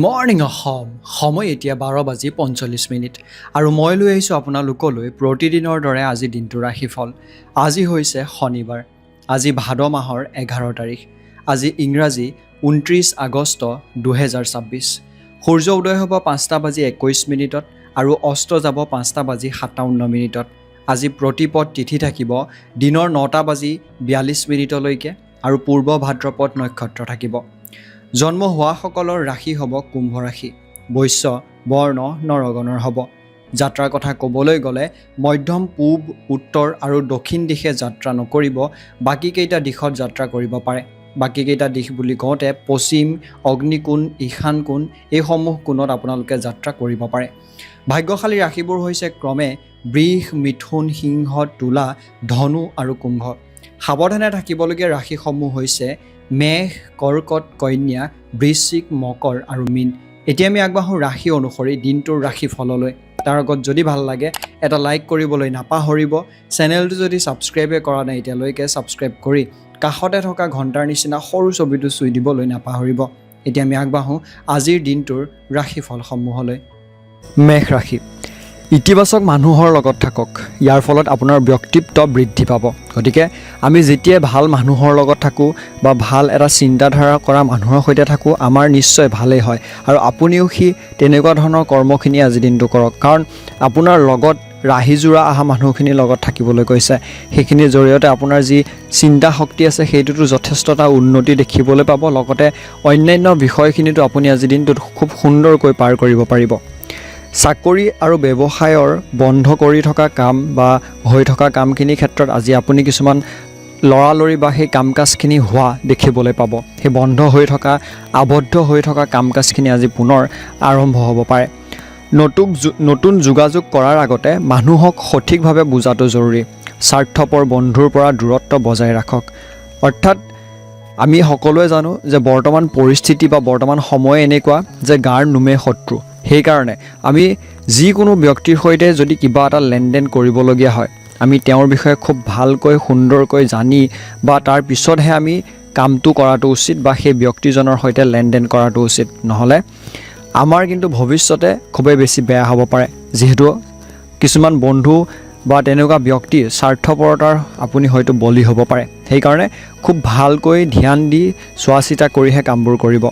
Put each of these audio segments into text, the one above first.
Morning Assam. সময় এতিয়া 12 বাজি 45 মিনিট আৰু মই লৈ আহিছোঁ আপোনালোকলৈ প্ৰতিদিনৰ দৰে আজি দিনটোৰ ৰাশিফল। আজি হৈছে শনিবাৰ। আজি ভাদ মাহৰ 11 তাৰিখ। আজি ইংৰাজী 29 আগষ্ট 2026। সূৰ্য উদয় হ'ব 5টা বাজি 21 মিনিটত আৰু অস্ত যাব 5টা বাজি 57 মিনিটত। আজি প্ৰতিপদ তিথি থাকিব দিনৰ 9টা বাজি 42 মিনিটলৈকে আৰু পূৰ্ব ভাদ্ৰপদ নক্ষত্ৰ থাকিব। জন্ম হোৱাসকলৰ ৰাশি হ'ব কুম্ভ ৰাশি, বৈশ্য বৰ্ণ নৰগণৰ হ'ব। যাত্ৰাৰ কথা ক'বলৈ গ'লে মধ্যম পূব, উত্তৰ আৰু দক্ষিণ দিশে যাত্ৰা নকৰিব, বাকীকেইটা দিশত যাত্ৰা কৰিব পাৰে। বাকীকেইটা দিশ বুলি কওঁতে পশ্চিম, অগ্নিকোণ, ঈশান কোণ, এইসমূহ কোণত আপোনালোকে যাত্ৰা কৰিব পাৰে। ভাগ্যশালী ৰাশিবোৰ হৈছে ক্ৰমে বৃষ, মিথুন, সিংহ, তুলা, ধনু আৰু কুম্ভ। সাৱধানে থাকিবলগীয়া ৰাশিসমূহ হৈছে মেষ, কৰ্কট, কন্যা, বৃশ্চিক, মকৰ আৰু মীন। এতিয়া আমি আগবাঢ়োঁ ৰাশি অনুসৰি দিনটোৰ ৰাশিফললৈ। তাৰ আগত যদি ভাল লাগে, এটা লাইক কৰিবলৈ নাপাহৰিব। চেনেলটো যদি ছাবস্ক্ৰাইবে কৰা নাই এতিয়ালৈকে, ছাবস্ক্ৰাইব কৰি কাষতে থকা ঘণ্টাৰ নিচিনা সৰু ছবিটো চুই দিবলৈ নাপাহৰিব। এতিয়া আমি আগবাঢ়োঁ আজিৰ দিনটোৰ ৰাশিফলসমূহলৈ। মেষ ৰাশি, ইতিবাচক মানুহৰ লগত থাকক। ইয়াৰ ফলত আপোনাৰ ব্যক্তিত্ব বৃদ্ধি পাব। গতিকে আমি যেতিয়াই ভাল মানুহৰ লগত থাকোঁ বা ভাল এটা চিন্তাধাৰা কৰা মানুহৰ সৈতে থাকোঁ, আমাৰ নিশ্চয় ভালেই হয়। আৰু আপুনিও সি তেনেকুৱা ধৰণৰ কৰ্মখিনি আজিৰ দিনটো কৰক, কাৰণ আপোনাৰ লগত ৰাহি যোৰা অহা মানুহখিনিৰ লগত থাকিবলৈ কৈছে। সেইখিনিৰ জৰিয়তে আপোনাৰ যি চিন্তা শক্তি আছে, সেইটোতো যথেষ্ট এটা উন্নতি দেখিবলৈ পাব। লগতে অন্যান্য বিষয়খিনিতো আপুনি আজিৰ দিনটোত খুব সুন্দৰকৈ পাৰ কৰিব পাৰিব। চাকৰি আৰু ব্যৱসায়ৰ বন্ধ কৰি থকা কাম বা হৈ থকা কামখিনিৰ ক্ষেত্ৰত আজি আপুনি কিছুমান লৰালৰি বা সেই কাম কাজখিনি হোৱা দেখিবলৈ পাব। সেই বন্ধ হৈ থকা, আবদ্ধ হৈ থকা কাম কাজখিনি আজি পুনৰ আৰম্ভ হ'ব পাৰে। নতুন যোগাযোগ কৰাৰ আগতে মানুহক সঠিকভাৱে বুজাটো জৰুৰী। স্বাৰ্থপৰ বন্ধুৰ পৰা দূৰত্ব বজাই ৰাখক। অৰ্থাৎ আমি সকলোৱে জানো যে বৰ্তমান পৰিস্থিতি বা বৰ্তমান সময় এনেকুৱা যে গাৰ নোমে শত্ৰু। সেইকাৰণে আমি যিকোনো ব্যক্তিৰ সৈতে যদি কিবা এটা লেনদেন কৰিবলগীয়া হয়, আমি তেওঁৰ বিষয়ে খুব ভালকৈ, সুন্দৰকৈ জানি বা তাৰ পিছতহে আমি কামটো কৰাটো উচিত বা সেই ব্যক্তিজনৰ সৈতে লেনদেন কৰাটো উচিত। নহ'লে আমাৰ কিন্তু ভৱিষ্যতে খুবেই বেছি বেয়া হ'ব পাৰে, যিহেতু কিছুমান বন্ধু বা তেনেকুৱা ব্যক্তি স্বাৰ্থপৰতাৰ আপুনি হয়তো বলি হ'ব পাৰে। সেইকাৰণে খুব ভালকৈ ধ্যান দি চোৱা চিতা কৰিহে কামবোৰ কৰিব।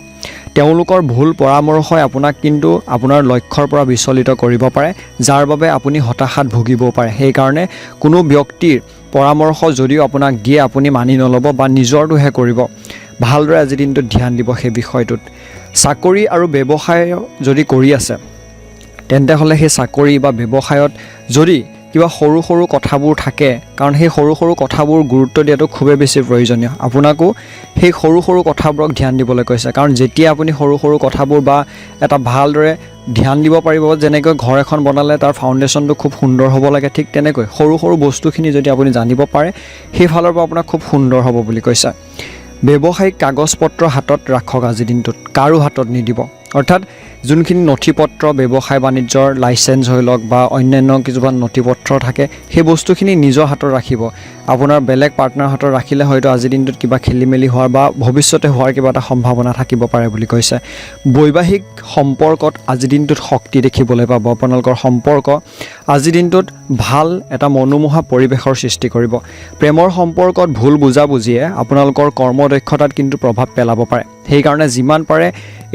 তেওঁলোকৰ ভুল পৰামৰ্শই আপোনাক কিন্তু আপোনাৰ লক্ষ্যৰ পৰা বিচলিত কৰিব পাৰে, যাৰ বাবে আপুনি হতাশাত ভুগিবও পাৰে। সেইকাৰণে কোনো ব্যক্তিৰ পৰামৰ্শ যদিও আপোনাক দিয়ে, আপুনি মানি নল'ব বা নিজৰটোহে কৰিব। ভালদৰে আজিৰ দিনটোত ধ্যান দিব সেই বিষয়টোত। চাকৰি আৰু ব্যৱসায় যদি কৰি আছে, তেন্তে হ'লে সেই চাকৰি বা ব্যৱসায়ত যদি কিবা সৰু সৰু কথাবোৰ থাকে, কাৰণ সেই সৰু সৰু কথাবোৰ গুৰুত্ব দিয়াটো খুবেই বেছি প্ৰয়োজনীয়। আপোনাকো সেই সৰু সৰু কথাবোৰক ধ্যান দিবলৈ কৈছে, কাৰণ যেতিয়া আপুনি সৰু সৰু কথাবোৰ বা এটা ভালদৰে ধ্যান দিব পাৰিব, যেনেকৈ ঘৰ এখন বনালে তাৰ ফাউণ্ডেশ্যনটো খুব সুন্দৰ হ'ব লাগে, ঠিক তেনেকৈ সৰু সৰু বস্তুখিনি যদি আপুনি জানিব পাৰে, সেইফালৰ পৰা আপোনাক খুব সুন্দৰ হ'ব বুলি কৈছে। ব্যৱসায়িক কাগজ পত্ৰ হাতত ৰাখক আজিৰ দিনটোত, কাৰো হাতত নিদিব। অৰ্থাৎ যোনখিনি নথি পত্ৰ, ব্যৱসায় বাণিজ্যৰ লাইচেঞ্চ হৈ লওক বা অন্যান্য কিছুমান নথি পত্ৰ থাকে, সেই বস্তুখিনি নিজৰ হাতত ৰাখিব। আপোনাৰ বেলেগ পাৰ্টনাৰ হাতত ৰাখিলে হয়তো আজিৰ দিনটোত কিবা খেলি মেলি হোৱাৰ বা ভৱিষ্যতে হোৱাৰ কিবা এটা সম্ভাৱনা থাকিব পাৰে বুলি কৈছে। বৈবাহিক সম্পৰ্কত আজিৰ দিনটোত শক্তি দেখিবলৈ পাব। আপোনালোকৰ সম্পৰ্ক আজিৰ দিনটোত ভাল এটা মনোমোহা পৰিৱেশৰ সৃষ্টি কৰিব। প্ৰেমৰ সম্পৰ্কত ভুল বুজাবুজিয়ে আপোনালোকৰ কৰ্মদক্ষতাত কিন্তু প্ৰভাৱ পেলাব পাৰে। সেইকাৰণে যিমান পাৰে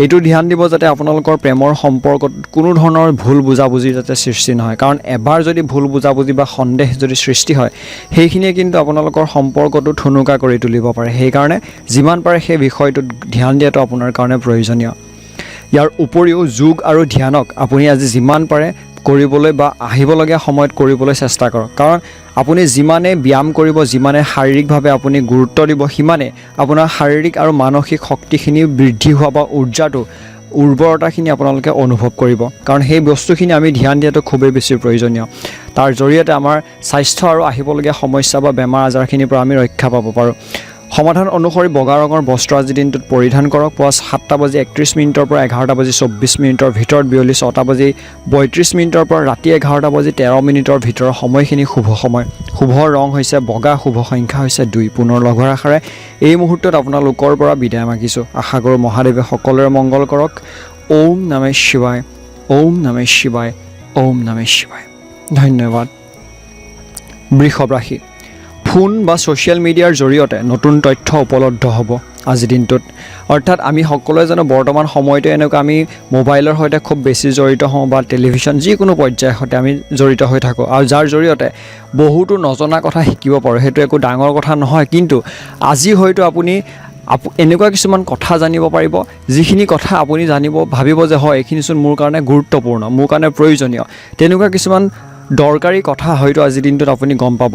এইটো ধ্যান দিব যাতে আপোনালোকৰ প্ৰেমৰ সম্পৰ্কত কোনো ধৰণৰ ভুল বুজাবুজি যাতে সৃষ্টি নহয়, কাৰণ এবাৰ যদি ভুল বুজাবুজি বা সন্দেহ যদি সৃষ্টি হয়, সেইখিনিয়ে কিন্তু আপোনালোকৰ সম্পৰ্কটো ঠুনুকা কৰি তুলিব পাৰে। সেইকাৰণে যিমান পাৰে সেই বিষয়টোত ধ্যান দিয়াটো আপোনাৰ কাৰণে প্ৰয়োজনীয়। ইয়াৰ উপৰিও যোগ আৰু ধ্যানক আপুনি আজি যিমান পাৰে কৰিবলৈ বা আহিবলগীয়া সময়ত কৰিবলৈ চেষ্টা কৰক, কাৰণ আপুনি যিমানে ব্যায়াম কৰিব, যিমানে শাৰীৰিকভাৱে আপুনি গুৰুত্ব দিব, সিমানে আপোনাৰ শাৰীৰিক আৰু মানসিক শক্তিখিনি বৃদ্ধি হোৱা বা উৰ্জাটো, উৰ্বৰতাখিনি আপোনালোকে অনুভৱ কৰিব, কাৰণ সেই বস্তুখিনি আমি ধ্যান দিয়াটো খুবেই বেছি প্ৰয়োজনীয়। তাৰ জৰিয়তে আমাৰ স্বাস্থ্য আৰু আহিবলগীয়া সমস্যা বা বেমাৰ আজাৰখিনিৰ পৰা আমি ৰক্ষা পাব পাৰোঁ। সমাধান অনুসৰি বগা ৰঙৰ বস্ত্ৰ আজিৰ দিনটোত পৰিধান কৰক। পুৱা 7টা বাজি 31 মিনিটৰ পৰা 11টা বাজি 24 মিনিটৰ ভিতৰত, বিয়লি 6টা বাজি 32 মিনিটৰ পৰা ৰাতি 11টা বাজি 13 মিনিটৰ ভিতৰৰ সময়খিনি শুভ সময়। শুভ ৰং হৈছে বগা, শুভ সংখ্যা হৈছে 2। পুনৰ লগ হোৱাৰ আশাৰে এই মুহূৰ্তত আপোনালোকৰ পৰা বিদায় মাগিছোঁ। আশা কৰোঁ মহাদেৱে সকলোৰে মংগল কৰক। ওম নমঃ শিৱায়, ওম নমঃ শিৱায়, ওম নমঃ শিৱায়। ধন্যবাদ। বৃষভ ৰাশি, ফোন বা ছ'চিয়েল মিডিয়াৰ জৰিয়তে নতুন তথ্য উপলব্ধ হ'ব আজিৰ দিনটোত। অৰ্থাৎ আমি সকলোৱে জানো, বৰ্তমান সময়তে এনেকুৱা আমি মোবাইলৰ সৈতে খুব বেছি জড়িত হওঁ বা টেলিভিশ্যন, যিকোনো পৰ্যায়ৰ সৈতে আমি জড়িত হৈ থাকোঁ আৰু যাৰ জৰিয়তে বহুতো নজনা কথা শিকিব পাৰোঁ। সেইটো একো ডাঙৰ কথা নহয়, কিন্তু আজি হয়তো আপুনি এনেকুৱা কিছুমান কথা জানিব পাৰিব, যিখিনি কথা আপুনি জানিব, ভাবিব যে হয়, এইখিনিচোন মোৰ কাৰণে গুৰুত্বপূৰ্ণ, মোৰ কাৰণে প্ৰয়োজনীয়। তেনেকুৱা কিছুমান দৰকাৰী কথা হয়তো আজিৰ দিনটোত আপুনি গম পাব।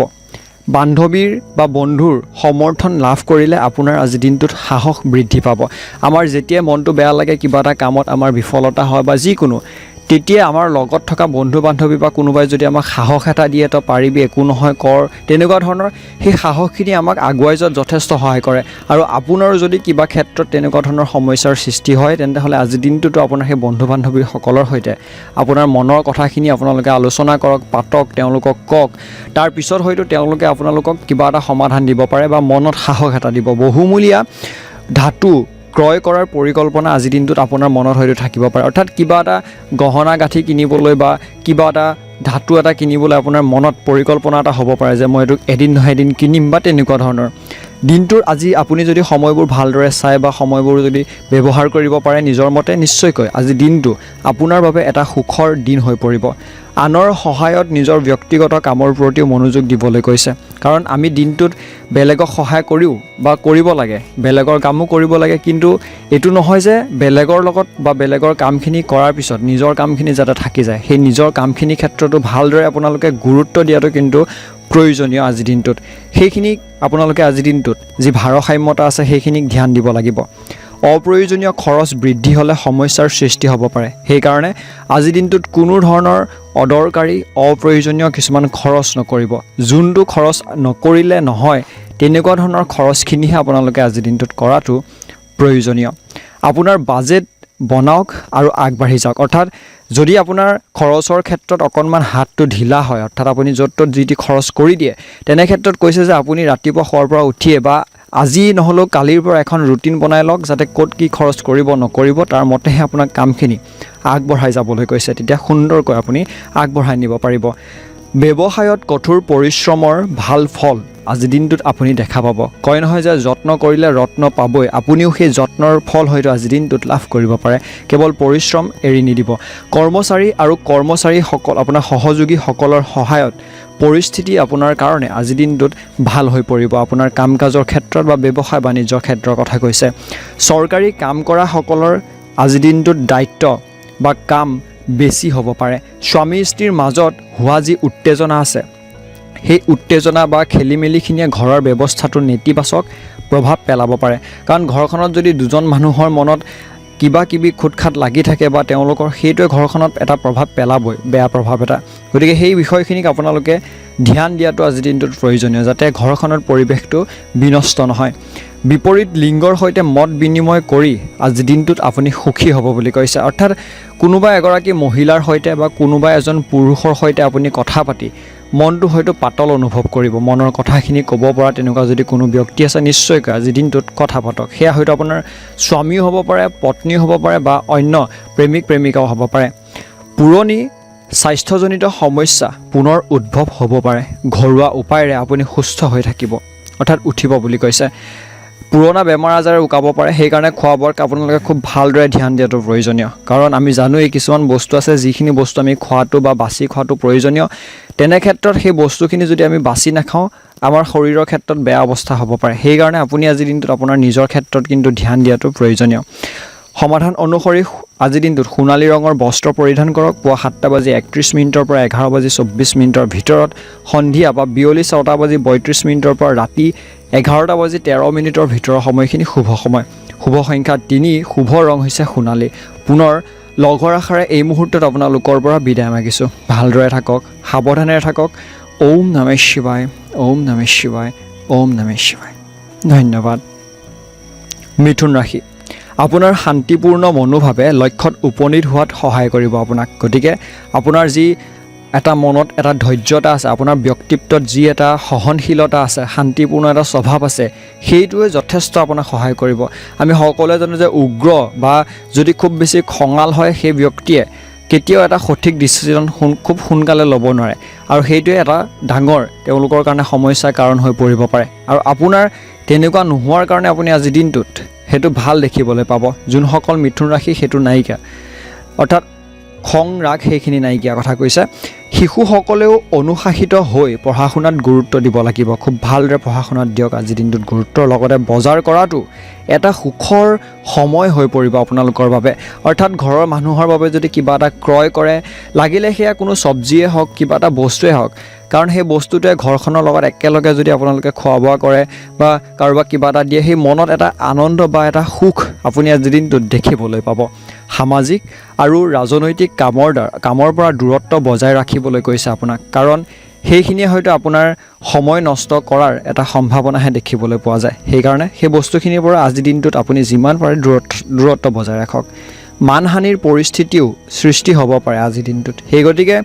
বান্ধৱীৰ বা বন্ধুৰ সমৰ্থন লাভ কৰিলে আপোনাৰ আজিৰ দিনটোত সাহস বৃদ্ধি পাব। আমাৰ যেতিয়াই মনটো বেয়া লাগে, কিবা এটা কামত আমাৰ বিফলতা হয় বা যিকোনো, তেতিয়া আমাৰ লগত থকা বন্ধু বান্ধৱী বা কোনোবাই যদি আমাক সাহস এটা দিয়ে, "তই পাৰিবি, একো নহয়, কৰ", তেনেকুৱা ধৰণৰ সেই সাহসখিনি আমাক আগুৱাই যোৱাত যথেষ্ট সহায় কৰে। আৰু আপোনাৰো যদি কিবা ক্ষেত্ৰত তেনেকুৱা ধৰণৰ সমস্যাৰ সৃষ্টি হয়, তেন্তে হ'লে আজিৰ দিনটোতো আপোনাৰ সেই বন্ধু বান্ধৱীসকলৰ সৈতে আপোনাৰ মনৰ কথাখিনি আপোনালোকে আলোচনা কৰক, পাতক, তেওঁলোকক কওক। তাৰপিছত হয়তো তেওঁলোকে আপোনালোকক কিবা এটা সমাধান দিব পাৰে বা মনত সাহস এটা দিব। বহুমূলীয়া ধাতু ক্ৰয় কৰাৰ পৰিকল্পনা আজিৰ দিনটোত আপোনাৰ মনত হয়তো থাকিব পাৰে। অৰ্থাৎ কিবা এটা গহনা গাঁঠি কিনিবলৈ বা কিবা এটা ধাতু এটা কিনিবলৈ আপোনাৰ মনত পৰিকল্পনা এটা হ'ব পাৰে যে মই এইটো এদিন নহয় এদিন কিনিম বা তেনেকুৱা ধৰণৰ। দিনটোৰ আজি আপুনি যদি সময়বোৰ ভালদৰে চায় বা সময়বোৰ যদি ব্যৱহাৰ কৰিব পাৰে নিজৰ মতে, নিশ্চয়কৈ আজি দিনটো আপোনাৰ বাবে এটা সুখৰ দিন হৈ পৰিব। আনৰ সহায়ত নিজৰ ব্যক্তিগত কামৰ প্ৰতিও মনোযোগ দিবলৈ কৈছে। কাৰণ আমি দিনটোত বেলেগক সহায় কৰিও বা কৰিব লাগে, বেলেগৰ কামো কৰিব লাগে, কিন্তু এইটো নহয় যে বেলেগৰ লগত বা বেলেগৰ কামখিনি কৰাৰ পিছত নিজৰ কামখিনি যাতে থাকি যায়। সেই নিজৰ কামখিনিৰ ক্ষেত্ৰতো ভালদৰে আপোনালোকে গুৰুত্ব দিয়াটো কিন্তু প্ৰয়োজনীয় আজিৰ দিনটোত। সেইখিনিক আপোনালোকে আজিৰ দিনটোত যি ভাৰসাম্যতা আছে, সেইখিনিক ধ্যান দিব লাগিব। অপ্ৰয়োজনীয় খৰচ বৃদ্ধি হ'লে সমস্যাৰ সৃষ্টি হ'ব পাৰে। সেইকাৰণে আজিৰ দিনটোত কোনো ধৰণৰ অদৰকাৰী, অপ্ৰয়োজনীয় কিছুমান খৰচ নকৰিব। যোনটো খৰচ নকৰিলে নহয়, তেনেকুৱা ধৰণৰ খৰচখিনিহে আপোনালোকে আজিৰ দিনটোত কৰাটো প্ৰয়োজনীয়। আপোনাৰ বাজেট বনাওক আৰু আগবাঢ়ি যাওক। অৰ্থাৎ যদি আপোনাৰ খৰচৰ ক্ষেত্ৰত অকণমান হাতটো ঢিলা হয়, অৰ্থাৎ আপুনি য'ত ত'ত যি টি খৰচ কৰি দিয়ে, তেনে ক্ষেত্ৰত কৈছে যে আপুনি ৰাতিপুৱা শুৱাৰ পৰা উঠিয়ে বা আজি নহ'লেও কালিৰ পৰা এখন ৰুটিন বনাই লওক, যাতে ক'ত কি খৰচ কৰিব নকৰিব, তাৰ মতেহে আপোনাক কামখিনি আগবঢ়াই যাবলৈ কৈছে। তেতিয়া সুন্দৰকৈ আপুনি আগবঢ়াই নিব পাৰিব। ব্যৱসায়ত কঠোৰ পৰিশ্ৰমৰ ভাল ফল আজিৰ দিনটোত আপুনি দেখা পাব। কয় নহয় যে যত্ন কৰিলে ৰত্ন পাবই, আপুনিও সেই যত্নৰ ফল হয়তো আজিৰ দিনটোত লাভ কৰিব পাৰে। কেৱল পৰিশ্ৰম এৰি নিদিব। কৰ্মচাৰী আৰু কৰ্মচাৰীসকল, আপোনাৰ সহযোগীসকলৰ সহায়ত পৰিস্থিতি আপোনাৰ কাৰণে আজিৰ দিনটোত ভাল হৈ পৰিব। আপোনাৰ কাম কাজৰ ক্ষেত্ৰত বা ব্যৱসায় বাণিজ্যৰ ক্ষেত্ৰৰ কথা কৈছে। চৰকাৰী কাম কৰাসকলৰ আজিৰ দিনটোত দায়িত্ব বা কাম বেছি হ'ব পাৰে। স্বামী স্ত্ৰীৰ মাজত হোৱা যি উত্তেজনা আছে, সেই উত্তেজনা বা খেলি মেলিখিনিয়ে ঘৰৰ ব্যৱস্থাটো নেতিবাচক প্ৰভাৱ পেলাব পাৰে। কাৰণ ঘৰখনত যদি দুজন মানুহৰ মনত কিবা কিবি খুট খাট লাগি থাকে বা তেওঁলোকৰ সেইটোৱে ঘৰখনত এটা প্ৰভাৱ পেলাবই, বেয়া প্ৰভাৱ এটা। গতিকে সেই বিষয়খিনিক আপোনালোকে ধ্যান দিয়াটো আজিৰ দিনটোত প্ৰয়োজনীয়, যাতে ঘৰখনৰ পৰিৱেশটো বিনষ্ট নহয়। বিপৰীত লিংগৰ সৈতে মত বিনিময় কৰি আজিৰ দিনটোত আপুনি সুখী হ'ব বুলি কৈছে। অৰ্থাৎ কোনোবা এগৰাকী মহিলাৰ সৈতে বা কোনোবা এজন পুৰুষৰ সৈতে আপুনি কথা পাতি মনটো হয়তো পাতল অনুভৱ কৰিব। মনৰ কথাখিনি ক'ব পৰা তেনেকুৱা যদি কোনো ব্যক্তি আছে, নিশ্চয়কৈ আজিৰ দিনটোত কথা পাতক। সেয়া হয়তো আপোনাৰ স্বামীও হ'ব পাৰে, পত্নীও হ'ব পাৰে বা অন্য প্ৰেমিক প্ৰেমিকাও হ'ব পাৰে। পুৰণি স্বাস্থ্যজনিত সমস্যা পুনৰ উদ্ভৱ হ'ব পাৰে। ঘৰুৱা উপায়েৰে আপুনি সুস্থ হৈ থাকিব, অৰ্থাৎ উঠিব বুলি কৈছে। পুৰণা বেমাৰ আজাৰে উকাব পাৰে, সেইকাৰণে খোৱা বোৱাত আপোনালোকে খুব ভালদৰে ধ্যান দিয়াটো প্ৰয়োজনীয়। কাৰণ আমি জানোৱেই, কিছুমান বস্তু আছে যিখিনি বস্তু আমি খোৱাটো বা বাছি খোৱাটো প্ৰয়োজনীয়। তেনে ক্ষেত্ৰত সেই বস্তুখিনি যদি আমি বাছি নাখাওঁ, আমাৰ শৰীৰৰ ক্ষেত্ৰত বেয়া অৱস্থা হ'ব পাৰে। সেইকাৰণে আপুনি আজিৰ দিনটোত আপোনাৰ নিজৰ ক্ষেত্ৰত কিন্তু ধ্যান দিয়াটো প্ৰয়োজনীয়। সমাধান অনুসৰি আজিৰ দিনটোত সোণালী ৰঙৰ বস্ত্ৰ পৰিধান কৰক। পুৱা 7টা বাজি 31 মিনিটৰ পৰা 11 বাজি 24 মিনিটৰ ভিতৰত, সন্ধিয়া বা বিয়লি 6টা বাজি 32 মিনিটৰ পৰা ৰাতি 11টা বাজি 13 মিনিটৰ ভিতৰৰ সময়খিনি শুভ সময়। শুভ সংখ্যা 3, শুভ ৰং হৈছে সোণালী। পুনৰ লগৰ আশাৰে এই মুহূৰ্তত আপোনালোকৰ পৰা বিদায় মাগিছোঁ। ভালদৰে থাকক, সাৱধানেৰে থাকক। ওম নমঃ শিৱায়, ওম নমঃ শিৱায়, ওম নমঃ শিৱায়। ধন্যবাদ। মিথুন ৰাশি, আপোনাৰ শান্তিপূৰ্ণ মনোভাৱে লক্ষ্যত উপনীত হোৱাত সহায় কৰিব আপোনাক। গতিকে আপোনাৰ যি এটা মনত এটা ধৈৰ্যতা আছে, আপোনাৰ ব্যক্তিত্বত যি এটা সহনশীলতা আছে, শান্তিপূৰ্ণ এটা স্বভাৱ আছে, সেইটোৱে যথেষ্ট আপোনাক সহায় কৰিব। আমি সকলোৱে জানো যে উগ্ৰ বা যদি খুব বেছি খঙাল হয়, সেই ব্যক্তিয়ে কেতিয়াও এটা সঠিক ডিচিশ্যন খুব সোনকালে ল'ব নোৱাৰে আৰু সেইটোৱে এটা ডাঙৰ তেওঁলোকৰ কাৰণে সমস্যাৰ কাৰণ হৈ পৰিব পাৰে। আৰু আপোনাৰ তেনেকুৱা নোহোৱাৰ কাৰণে আপুনি আজিৰ দিনটোত সেইটো ভাল দেখিবলৈ পাব। যোনসকল মিথুন ৰাশি সেইটো নাইকিয়া, অৰ্থাৎ খং ৰাগ সেইখিনি নাইকিয়া কথা কৈছে। শিশুসকলেও অনুশাসিত হৈ পঢ়া শুনাত গুৰুত্ব দিব লাগিব। খুব ভালদৰে পঢ়া শুনাত দিয়ক আজিৰ দিনটোত গুৰুত্ব। লগতে বজাৰ কৰাটো এটা সুখৰ সময় হৈ পৰিব আপোনালোকৰ বাবে। অৰ্থাৎ ঘৰৰ মানুহৰ বাবে যদি কিবা এটা ক্ৰয় কৰে, লাগিলে সেয়া কোনো চব্জিয়ে হওক, কিবা এটা বস্তুৱে হওক, কাৰণ সেই বস্তুটোৱে ঘৰখনৰ লগত একেলগে যদি আপোনালোকে খোৱা বোৱা কৰে বা কাৰোবাক কিবা এটা দিয়ে, সেই মনত এটা আনন্দ বা এটা সুখ আপুনি আজিৰ দিনটোত দেখিবলৈ পাব। সামাজিক আৰু ৰাজনৈতিক কামৰ পৰা দূৰত্ব বজাই ৰাখিবলৈ কৈছে আপোনাক, কাৰণ সেইখিনিয়ে হয়তো আপোনাৰ সময় নষ্ট কৰাৰ এটা সম্ভাৱনাহে দেখিবলৈ পোৱা যায়। সেইকাৰণে সেই বস্তুখিনিৰ পৰা আজিৰ দিনটোত আপুনি যিমান পাৰে দূৰত্ব বজাই ৰাখক। মানহানিৰ পৰিস্থিতিও সৃষ্টি হ'ব পাৰে আজিৰ দিনটোত। সেই গতিকে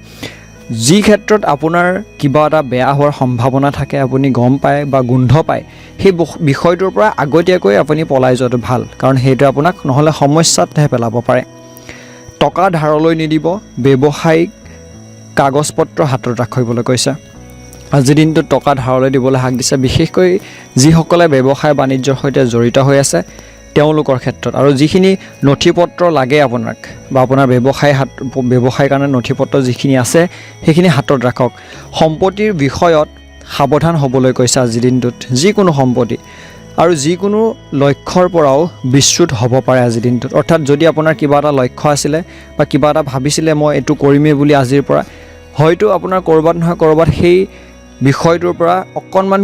যি ক্ষেত্ৰত আপোনাৰ কিবা এটা বেয়া হোৱাৰ সম্ভাৱনা থাকে, আপুনি গম পায় বা গোন্ধ পায়, সেই বিষয়টোৰ পৰা আগতীয়াকৈ আপুনি পলাই যোৱাটো ভাল, কাৰণ সেইটোৱে আপোনাক নহ'লে সমস্যাতহে পেলাব পাৰে। টকা ধাৰলৈ নিদিব, ব্যৱসায়িক কাগজ পত্ৰ হাতত ৰাখিবলৈ কৈছে। আজিৰ দিনটোত টকা ধাৰলৈ দিবলৈ হাক দিছে, বিশেষকৈ যিসকলে ব্যৱসায় বাণিজ্যৰ সৈতে জড়িত হৈ আছে তেওঁলোকৰ ক্ষেত্ৰত। আৰু যিখিনি নথি পত্ৰ লাগে আপোনাক বা আপোনাৰ ব্যৱসায়ৰ কাৰণে নথি পত্ৰ যিখিনি আছে, সেইখিনি হাতত ৰাখক। সম্পত্তিৰ বিষয়ত সাৱধান হ'বলৈ কৈছে আজিৰ দিনটোত। যিকোনো সম্পত্তি আৰু যিকোনো লক্ষ্যৰ পৰাও বিচ্যুত হ'ব পাৰে আজিৰ দিনটোত। অৰ্থাৎ যদি আপোনাৰ কিবা এটা লক্ষ্য আছিলে বা কিবা এটা ভাবিছিলে মই এইটো কৰিমেই বুলি আজিৰ পৰা, হয়তো আপোনাৰ ক'ৰবাত নহয় ক'ৰবাত সেই বিষয়টোৰ পৰা অকণমান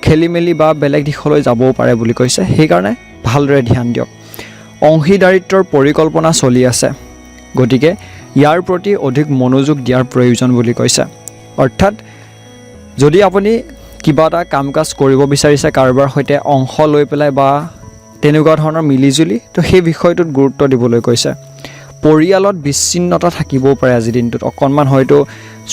খেলি মেলি বা বেলেগ দিশলৈ যাবও পাৰে বুলি কৈছে। সেইকাৰণে ভালদৰে ধ্যান দিয়ক। অংশীদাৰিত্বৰ পৰিকল্পনা চলি আছে, গতিকে ইয়াৰ প্ৰতি অধিক মনোযোগ দিয়াৰ প্ৰয়োজন বুলি কৈছে। অৰ্থাৎ যদি আপুনি কিবা এটা কাম কাজ কৰিব বিচাৰিছে কাৰোবাৰ সৈতে অংশ লৈ পেলাই বা তেনেকুৱা ধৰণৰ মিলিজুলি, তো সেই বিষয়টোত গুৰুত্ব দিবলৈ কৈছে। পৰিয়ালত বিচ্ছিন্নতা থাকিবও পাৰে আজিৰ দিনটোত। অকণমান হয়তো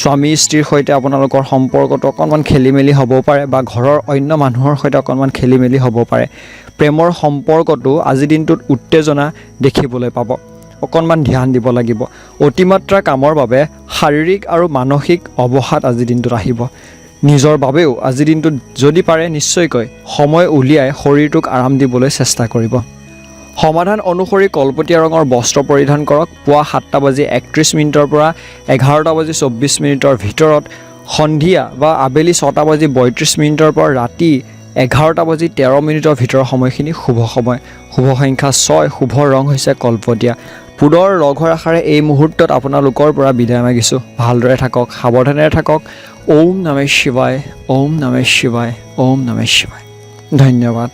স্বামী স্ত্ৰীৰ সৈতে আপোনালোকৰ সম্পৰ্কটো অকণমান খেলি মেলি হ'বও পাৰে বা ঘৰৰ অন্য মানুহৰ সৈতে অকণমান খেলি মেলি হ'ব পাৰে। প্ৰেমৰ সম্পৰ্কটো আজিৰ দিনটোত উত্তেজনা দেখিবলৈ পাব, অকণমান ধ্যান দিব লাগিব। অতিমাত্ৰা কামৰ বাবে শাৰীৰিক আৰু মানসিক অৱসাদ আজিৰ দিনটোত আহিব। নিজৰ বাবেও আজিৰ দিনটোত যদি পাৰে নিশ্চয়কৈ সময় উলিয়াই শৰীৰটোক আৰাম দিবলৈ চেষ্টা কৰিব। সমাধান অনুসৰি কলপতীয়া ৰঙৰ বস্ত্ৰ পৰিধান কৰক। পুৱা 7টা বাজি 31 মিনিটৰ পৰা 11টা বাজি 24 মিনিটৰ ভিতৰত, সন্ধিয়া বা আবেলি 6টা বাজি 32 মিনিটৰ পৰা ৰাতি 11টা বাজি 13 মিনিটৰ ভিতৰৰ সময়খিনি শুভ সময়। শুভ সংখ্যা 6, শুভ ৰং হৈছে কলপতীয়া। পুনৰ লগ হোৱাৰ আশাৰে এই মুহূৰ্তত আপোনালোকৰ পৰা বিদায় মাগিছোঁ। ভালদৰে থাকক, সাৱধানেৰে থাকক। ওম নমঃ শিৱায়, ওম নমঃ শিৱায়, ওম নমঃ শিৱায়। ধন্যবাদ।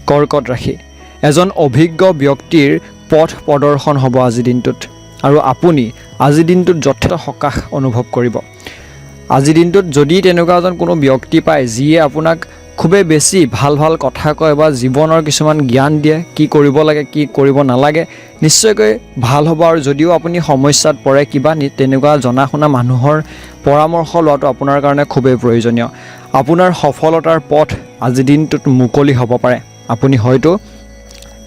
কৰ্কট ৰাশি। এজন অভিজ্ঞ ব্যক্তিৰ পথ প্ৰদৰ্শন হ'ব আজিৰ দিনটোত আৰু আপুনি আজিৰ দিনটোত যথেষ্ট সকাহ অনুভৱ কৰিব। আজিৰ দিনটোত যদি তেনেকুৱা এজন কোনো ব্যক্তি পায় যিয়ে আপোনাক খুবেই বেছি ভাল ভাল কথা কয় বা জীৱনৰ কিছুমান জ্ঞান দিয়ে, কি কৰিব লাগে কি কৰিব নালাগে, নিশ্চয়কৈ ভাল হ'ব। আৰু যদিও আপুনি সমস্যাত পৰে কিবা, তেনেকুৱা জনা শুনা মানুহৰ পৰামৰ্শ লোৱাটো আপোনাৰ কাৰণে খুবেই প্ৰয়োজনীয়। আপোনাৰ সফলতাৰ পথ আজিৰ দিনটোত মুকলি হ'ব পাৰে। আপুনি হয়তো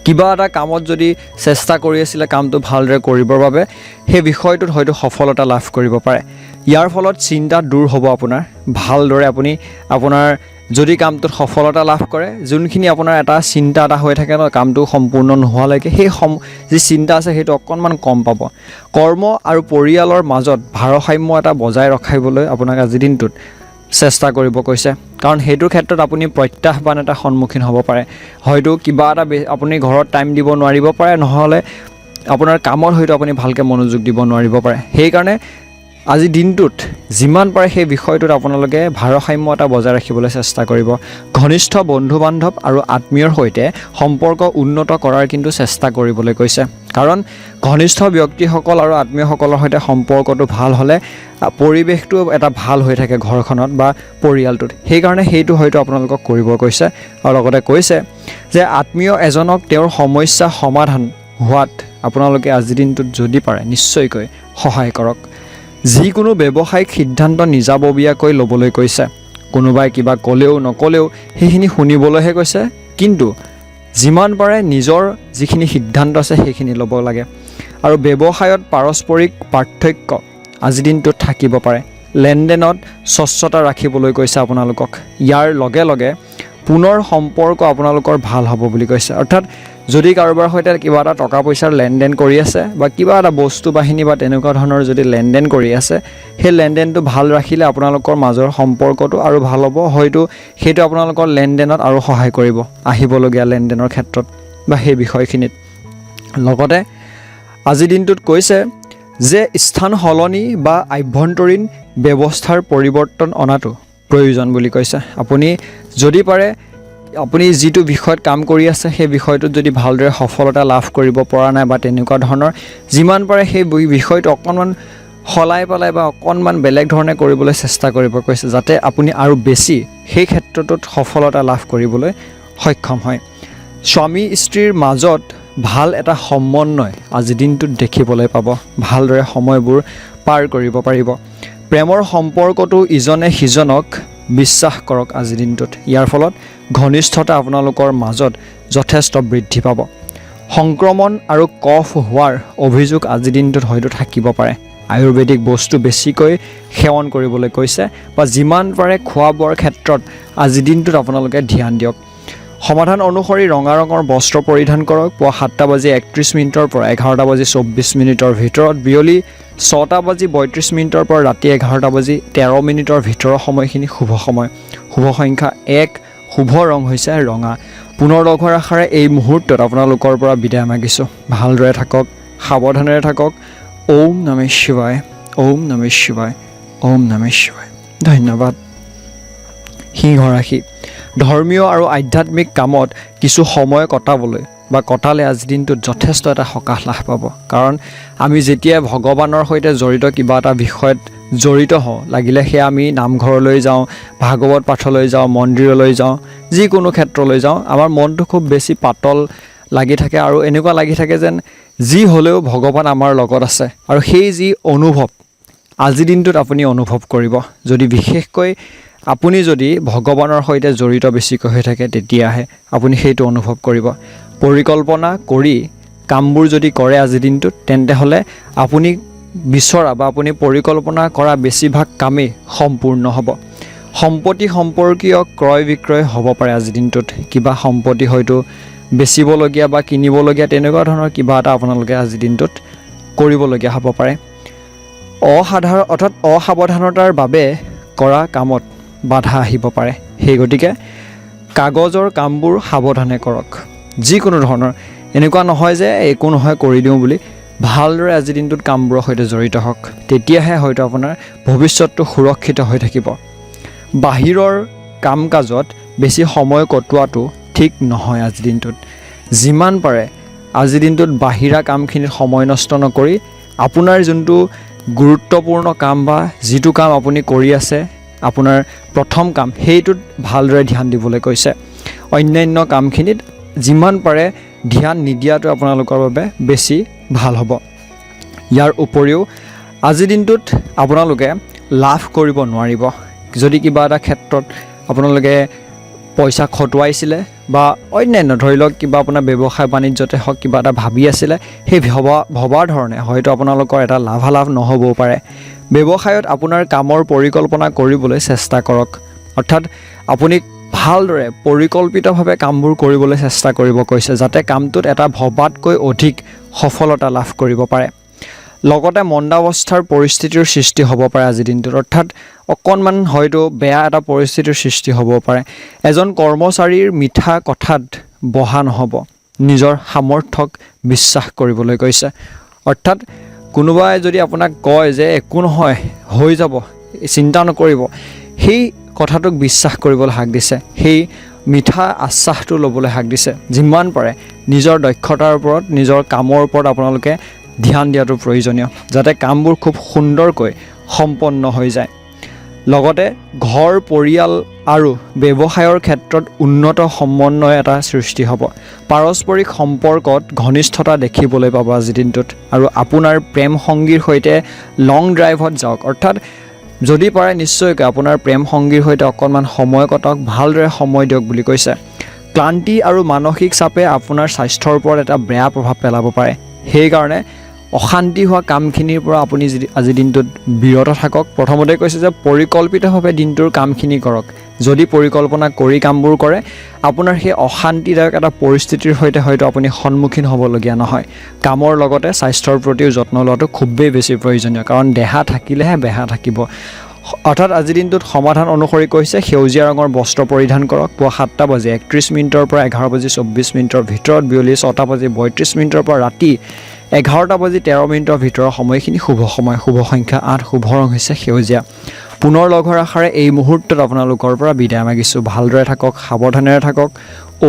কিবা এটা কামত যদি চেষ্টা কৰি আছিলে কামটো ভালদৰে কৰিবৰ বাবে, সেই বিষয়টোত হয়তো সফলতা লাভ কৰিব পাৰে। ইয়াৰ ফলত চিন্তা দূৰ হ'ব আপোনাৰ। ভালদৰে আপুনি আপোনাৰ যদি কামটোত সফলতা লাভ কৰে, যোনখিনি আপোনাৰ এটা চিন্তা এটা হৈ থাকে ন কামটো সম্পূৰ্ণ নোহোৱালৈকে, সেই যি চিন্তা আছে সেইটো অকণমান কম পাব। কৰ্ম আৰু পৰিয়ালৰ মাজত ভাৰসাম্য এটা বজাই ৰাখিবলৈ আপোনাক আজিৰ দিনটোত চেষ্টা কৰিব কৈছে, কাৰণ সেইটোৰ ক্ষেত্ৰত আপুনি প্ৰত্যাহ্বান এটা সন্মুখীন হ'ব পাৰে। হয়তো কিবা এটা আপুনি ঘৰত টাইম দিব নোৱাৰিব পাৰে, নহ'লে আপোনাৰ কামত হয়তো আপুনি ভালকৈ মনোযোগ দিব নোৱাৰিব পাৰে। সেইকাৰণে আজি দিনটোত যিমান পাৰে সেই বিষয়টোত আপোনালোকে ভাৰসাম্য এটা বজাই ৰাখিবলৈ চেষ্টা কৰিব। ঘনিষ্ঠ বন্ধু বান্ধৱ আৰু আত্মীয়ৰ সৈতে সম্পৰ্ক উন্নত কৰাৰ কিন্তু চেষ্টা কৰিবলৈ কৈছে, কাৰণ ঘনিষ্ঠ ব্যক্তিসকল আৰু আত্মীয়সকলৰ সৈতে সম্পৰ্কটো ভাল হ'লে পৰিৱেশটো এটা ভাল হৈ থাকে ঘৰখনত বা পৰিয়ালটোত। সেইকাৰণে সেইটো হয়তো আপোনালোকক কৰিব কৈছে। আৰু লগতে কৈছে যে আত্মীয় এজনক তেওঁৰ সমস্যা সমাধান হোৱাত আপোনালোকে আজিৰ দিনটোত যদি পাৰে নিশ্চয়কৈ সহায় কৰক। যিকোনো ব্যৱসায়িক সিদ্ধান্ত নিজাববীয়াকৈ ল'বলৈ কৈছে। কোনোবাই কিবা ক'লেও নক'লেও সেইখিনি শুনিবলৈহে কৈছে, কিন্তু যিমান পাৰে নিজৰ যিখিনি সিদ্ধান্ত আছে সেইখিনি ল'ব লাগে। আৰু ব্যৱসায়ত পাৰস্পৰিক পাৰ্থক্য আজিৰ দিনটোত থাকিব পাৰে। লেনদেনত স্বচ্ছতা ৰাখিবলৈ কৈছে আপোনালোকক। ইয়াৰ লগে লগে পুনৰ সম্পৰ্ক আপোনালোকৰ ভাল হ'ব বুলি কৈছে। অৰ্থাৎ যদি কাৰোবাৰ সৈতে কিবা এটা টকা পইচাৰ লেনদেন কৰি আছে বা কিবা এটা বস্তু বাহিনী বা তেনেকুৱা ধৰণৰ যদি লেনদেন কৰি আছে, সেই লেনদেনটো ভাল ৰাখিলে আপোনালোকৰ মাজৰ সম্পৰ্কটো আৰু ভাল হ'ব। হয়তো সেইটো আপোনালোকৰ লেনদেনত আৰু সহায় কৰিব আহিবলগীয়া লেনদেনৰ ক্ষেত্ৰত বা সেই বিষয়খিনিত। লগতে আজিৰ দিনটোত কৈছে যে স্থান সলনি বা আভ্যন্তৰীণ ব্যৱস্থাৰ পৰিৱৰ্তন অনাটো প্ৰয়োজন বুলি কৈছে। আপুনি যদি পাৰে, আপুনি যিটো বিষয়ত কাম কৰি আছে সেই বিষয়টোত যদি ভালদৰে সফলতা লাভ কৰিব পৰা নাই বা তেনেকুৱা ধৰণৰ, যিমান পাৰে সেই বিষয়টো অকণমান সলাই পেলাই বা অকণমান বেলেগ ধৰণে কৰিবলৈ চেষ্টা কৰিব কৈছে, যাতে আপুনি আৰু বেছি সেই ক্ষেত্ৰটোত সফলতা লাভ কৰিবলৈ সক্ষম হয়। স্বামী স্ত্ৰীৰ মাজত ভাল এটা সমন্বয় আজিৰ দিনটোত দেখিবলৈ পাব। ভালদৰে সময়বোৰ পাৰ কৰিব পাৰিব। প্ৰেমৰ সম্পৰ্কটো ইজনে সিজনক বিশ্বাস কৰক আজিৰ দিনটোত। ইয়াৰ ফলত ঘনিষ্ঠতা আপোনালোকৰ মাজত যথেষ্ট বৃদ্ধি পাব। সংক্ৰমণ আৰু কফ হোৱাৰ অভিযোগ আজিৰ দিনটোত হয়তো থাকিব পাৰে। আয়ুৰ্বেদিক বস্তু বেছিকৈ সেৱন কৰিবলৈ কৈছে বা যিমান পাৰে খোৱা বোৱাৰ ক্ষেত্ৰত আজিৰ দিনটোত আপোনালোকে ধ্যান দিয়ক। সমাধান অনুসৰি ৰঙা ৰঙৰ বস্ত্ৰ পৰিধান কৰক। পুৱা 7টা বাজি 31 মিনিটৰ পৰা 11টা বাজি 24 মিনিটৰ ভিতৰত, বিয়লি 6টা বাজি 32 মিনিটৰ পৰা ৰাতি 11টা বাজি 13 মিনিটৰ ভিতৰৰ সময়খিনি শুভ সময়। শুভ সংখ্যা 1, শুভ ৰং হৈছে ৰঙা। পুনৰ লগ হোৱাৰ আশাৰে এই মুহূৰ্তত আপোনালোকৰ পৰা বিদায় মাগিছোঁ। ভালদৰে থাকক, সাৱধানেৰে থাকক। ওম নমঃ শিৱায়, ওম নমঃ শিৱায়, ওম নমঃ শিৱায়। ধন্যবাদ। সিংহ ৰাশি। ধৰ্মীয় আৰু আধ্যাত্মিক কামত কিছু সময় কটাবলৈ বা কটালে আজিৰ দিনটোত যথেষ্ট এটা সকাহ লাভ পাব। কাৰণ আমি যেতিয়া ভগৱানৰ সৈতে জড়িত কিবা এটা বিষয়ত জড়িত হওঁ, লাগিলে সেয়া আমি নামঘৰলৈ যাওঁ, ভাগৱত পাঠলৈ যাওঁ, মন্দিৰলৈ যাওঁ, যিকোনো ক্ষেত্ৰলৈ যাওঁ, আমাৰ মনটো খুব বেছি পাতল লাগি থাকে আৰু এনেকুৱা লাগি থাকে যেন যি হ'লেও ভগৱান আমাৰ লগত আছে। আৰু সেই যি অনুভৱ আজিৰ দিনটোত আপুনি অনুভৱ কৰিব, যদি বিশেষকৈ আপুনি যদি ভগৱানৰ সৈতে জড়িত বেছিকৈ হৈ থাকে, তেতিয়াহে আপুনি সেইটো অনুভৱ কৰিব। পৰিকল্পনা কৰি কামবোৰ যদি কৰে আজিৰ দিনটোত, তেন্তে হ'লে আপুনি বিচৰা বা আপুনি পৰিকল্পনা কৰা বেছিভাগ কামেই সম্পূৰ্ণ হ'ব। সম্পত্তি সম্পৰ্কীয় ক্ৰয় বিক্ৰয় হ'ব পাৰে আজিৰ দিনটোত। কিবা সম্পত্তি হয়তো বেচিবলগীয়া বা কিনিবলগীয়া তেনেকুৱা ধৰণৰ কিবা এটা আপোনালোকে আজিৰ দিনটোত কৰিবলগীয়া হ'ব পাৰে। অসাধাৰণ অৰ্থাৎ অসাৱধানতাৰ বাবে কৰা কামত বাধা আহিব পাৰে। সেই গতিকে কাগজৰ কামবোৰ সাৱধানে কৰক। যিকোনো ধৰণৰ এনেকুৱা নহয় যে একো নহয় কৰি দিওঁ বুলি, ভালদৰে আজিৰ দিনটোত কামবোৰৰ সৈতে জড়িত হওক, তেতিয়াহে হয়তো আপোনাৰ ভৱিষ্যতটো সুৰক্ষিত হৈ থাকিব। বাহিৰৰ কাম কাজত বেছি সময় কটোৱাটো ঠিক নহয় আজিৰ দিনটোত। যিমান পাৰে আজিৰ দিনটোত বাহিৰা কামখিনিত সময় নষ্ট নকৰি আপোনাৰ যোনটো গুৰুত্বপূৰ্ণ কাম বা যিটো কাম আপুনি কৰি আছে, আপোনাৰ প্ৰথম কাম, সেইটোত ভালদৰে ধ্যান দিবলৈ কৈছে। অন্যান্য কামখিনিত যিমান পাৰে ধ্যান নিদিয়াটো আপোনালোকৰ বাবে বেছি ভাল হ'ব। ইয়াৰ উপৰিও আজিৰ দিনটোত আপোনালোকে লাভ কৰিব নোৱাৰিব। যদি কিবা এটা ক্ষেত্ৰত আপোনালোকে পইচা খটুৱাইছিলে বা অন্যান্য ধৰি লওক কিবা আপোনাৰ ব্যৱসায় বাণিজ্যতে হওক, কিবা এটা ভাবি আছিলে, সেই ভবাৰ ধৰণে হয়তো আপোনালোকৰ এটা লাভালাভ নহ'বও পাৰে। ব্যৱসায়ত আপোনাৰ কামৰ পৰিকল্পনা কৰিবলৈ চেষ্টা কৰক। অৰ্থাৎ আপুনি ভালদৰে পৰিকল্পিতভাৱে কামবোৰ কৰিবলৈ চেষ্টা কৰিব কৈছে, যাতে কামটোত এটা ভবাতকৈ অধিক সফলতা লাভ কৰিব পাৰে। লগতে মন্দাৱস্থাৰ পৰিস্থিতিৰ সৃষ্টি হ'ব পাৰে আজিৰ দিনটোত। অৰ্থাৎ অকণমান হয়তো বেয়া এটা পৰিস্থিতিৰ সৃষ্টি হ'ব পাৰে। এজন কৰ্মচাৰীৰ মিঠা কথাত বহা নহ'ব। নিজৰ সামৰ্থ্যক বিশ্বাস কৰিবলৈ কৈছে। অৰ্থাৎ কোনোবাই যদি আপোনাক কয় যে একো নহয়, হৈ যাব, চিন্তা নকৰিব, সেই কথাটোক বিশ্বাস কৰিবলৈ হাক দিছে, সেই মিঠা আশ্বাসটো ল'বলৈ হাক দিছে। যিমান পাৰে নিজৰ দক্ষতাৰ ওপৰত, নিজৰ কামৰ ওপৰত আপোনালোকে ধ্যান দিয়াটো প্ৰয়োজনীয়, যাতে কামবোৰ খুব সুন্দৰকৈ সম্পন্ন হৈ যায়। লগতে ঘৰ, পৰিয়াল আৰু ব্যৱসায়ৰ ক্ষেত্ৰত উন্নত সমন্বয় এটা সৃষ্টি হ'ব। পাৰস্পৰিক সম্পৰ্কত ঘনিষ্ঠতা দেখিবলৈ পাব আজিৰ দিনটোত। আৰু আপোনাৰ প্ৰেম সংগীৰ সৈতে লং ড্ৰাইভত যাওক, অৰ্থাৎ যদি পাৰে নিশ্চয়কৈ আপোনাৰ প্ৰেম সংগীৰ সৈতে অকণমান সময় কটাওক, ভালদৰে সময় দিয়ক বুলি কৈছে। ক্লান্তি আৰু মানসিক চাপে আপোনাৰ স্বাস্থ্যৰ ওপৰত এটা বেয়া প্ৰভাৱ পেলাব পাৰে। সেইকাৰণে অশান্তি হোৱা কামখিনিৰ পৰা আপুনি যদি আজিৰ দিনটোত বিৰত থাকক। প্ৰথমতে কৈছে যে পৰিকল্পিতভাৱে দিনটোৰ কামখিনি কৰক। যদি পৰিকল্পনা কৰি কামবোৰ কৰে, আপোনাৰ সেই অশান্তিদায়ক এটা পৰিস্থিতিৰ সৈতে হয়তো আপুনি সন্মুখীন হ'বলগীয়া নহয়। কামৰ লগতে স্বাস্থ্যৰ প্ৰতিও যত্ন লোৱাটো খুবেই বেছি প্ৰয়োজনীয়, কাৰণ দেহা থাকিলেহে বেহা থাকিব। অৰ্থাৎ আজিৰ দিনটোত সমাধান অনুসৰি কৈছে, সেউজীয়া ৰঙৰ বস্ত্ৰ পৰিধান কৰক পুৱা 7টা বাজি 31 মিনিটৰ পৰা 11 বাজি 24 মিনিটৰ ভিতৰত, বিয়লি 6টা বাজি 32 মিনিটৰ পৰা ৰাতি 11টা বাজি 13 মিনিটৰ ভিতৰৰ সময়খিনি শুভ সময়। শুভ সংখ্যা 8, শুভ ৰং হৈছে সেউজীয়া। পুনৰ লগ হোৱাৰ আশাৰে এই মুহূৰ্তত আপোনালোকৰ পৰা বিদায় মাগিছোঁ। ভালদৰে থাকক, সাৱধানেৰে থাকক।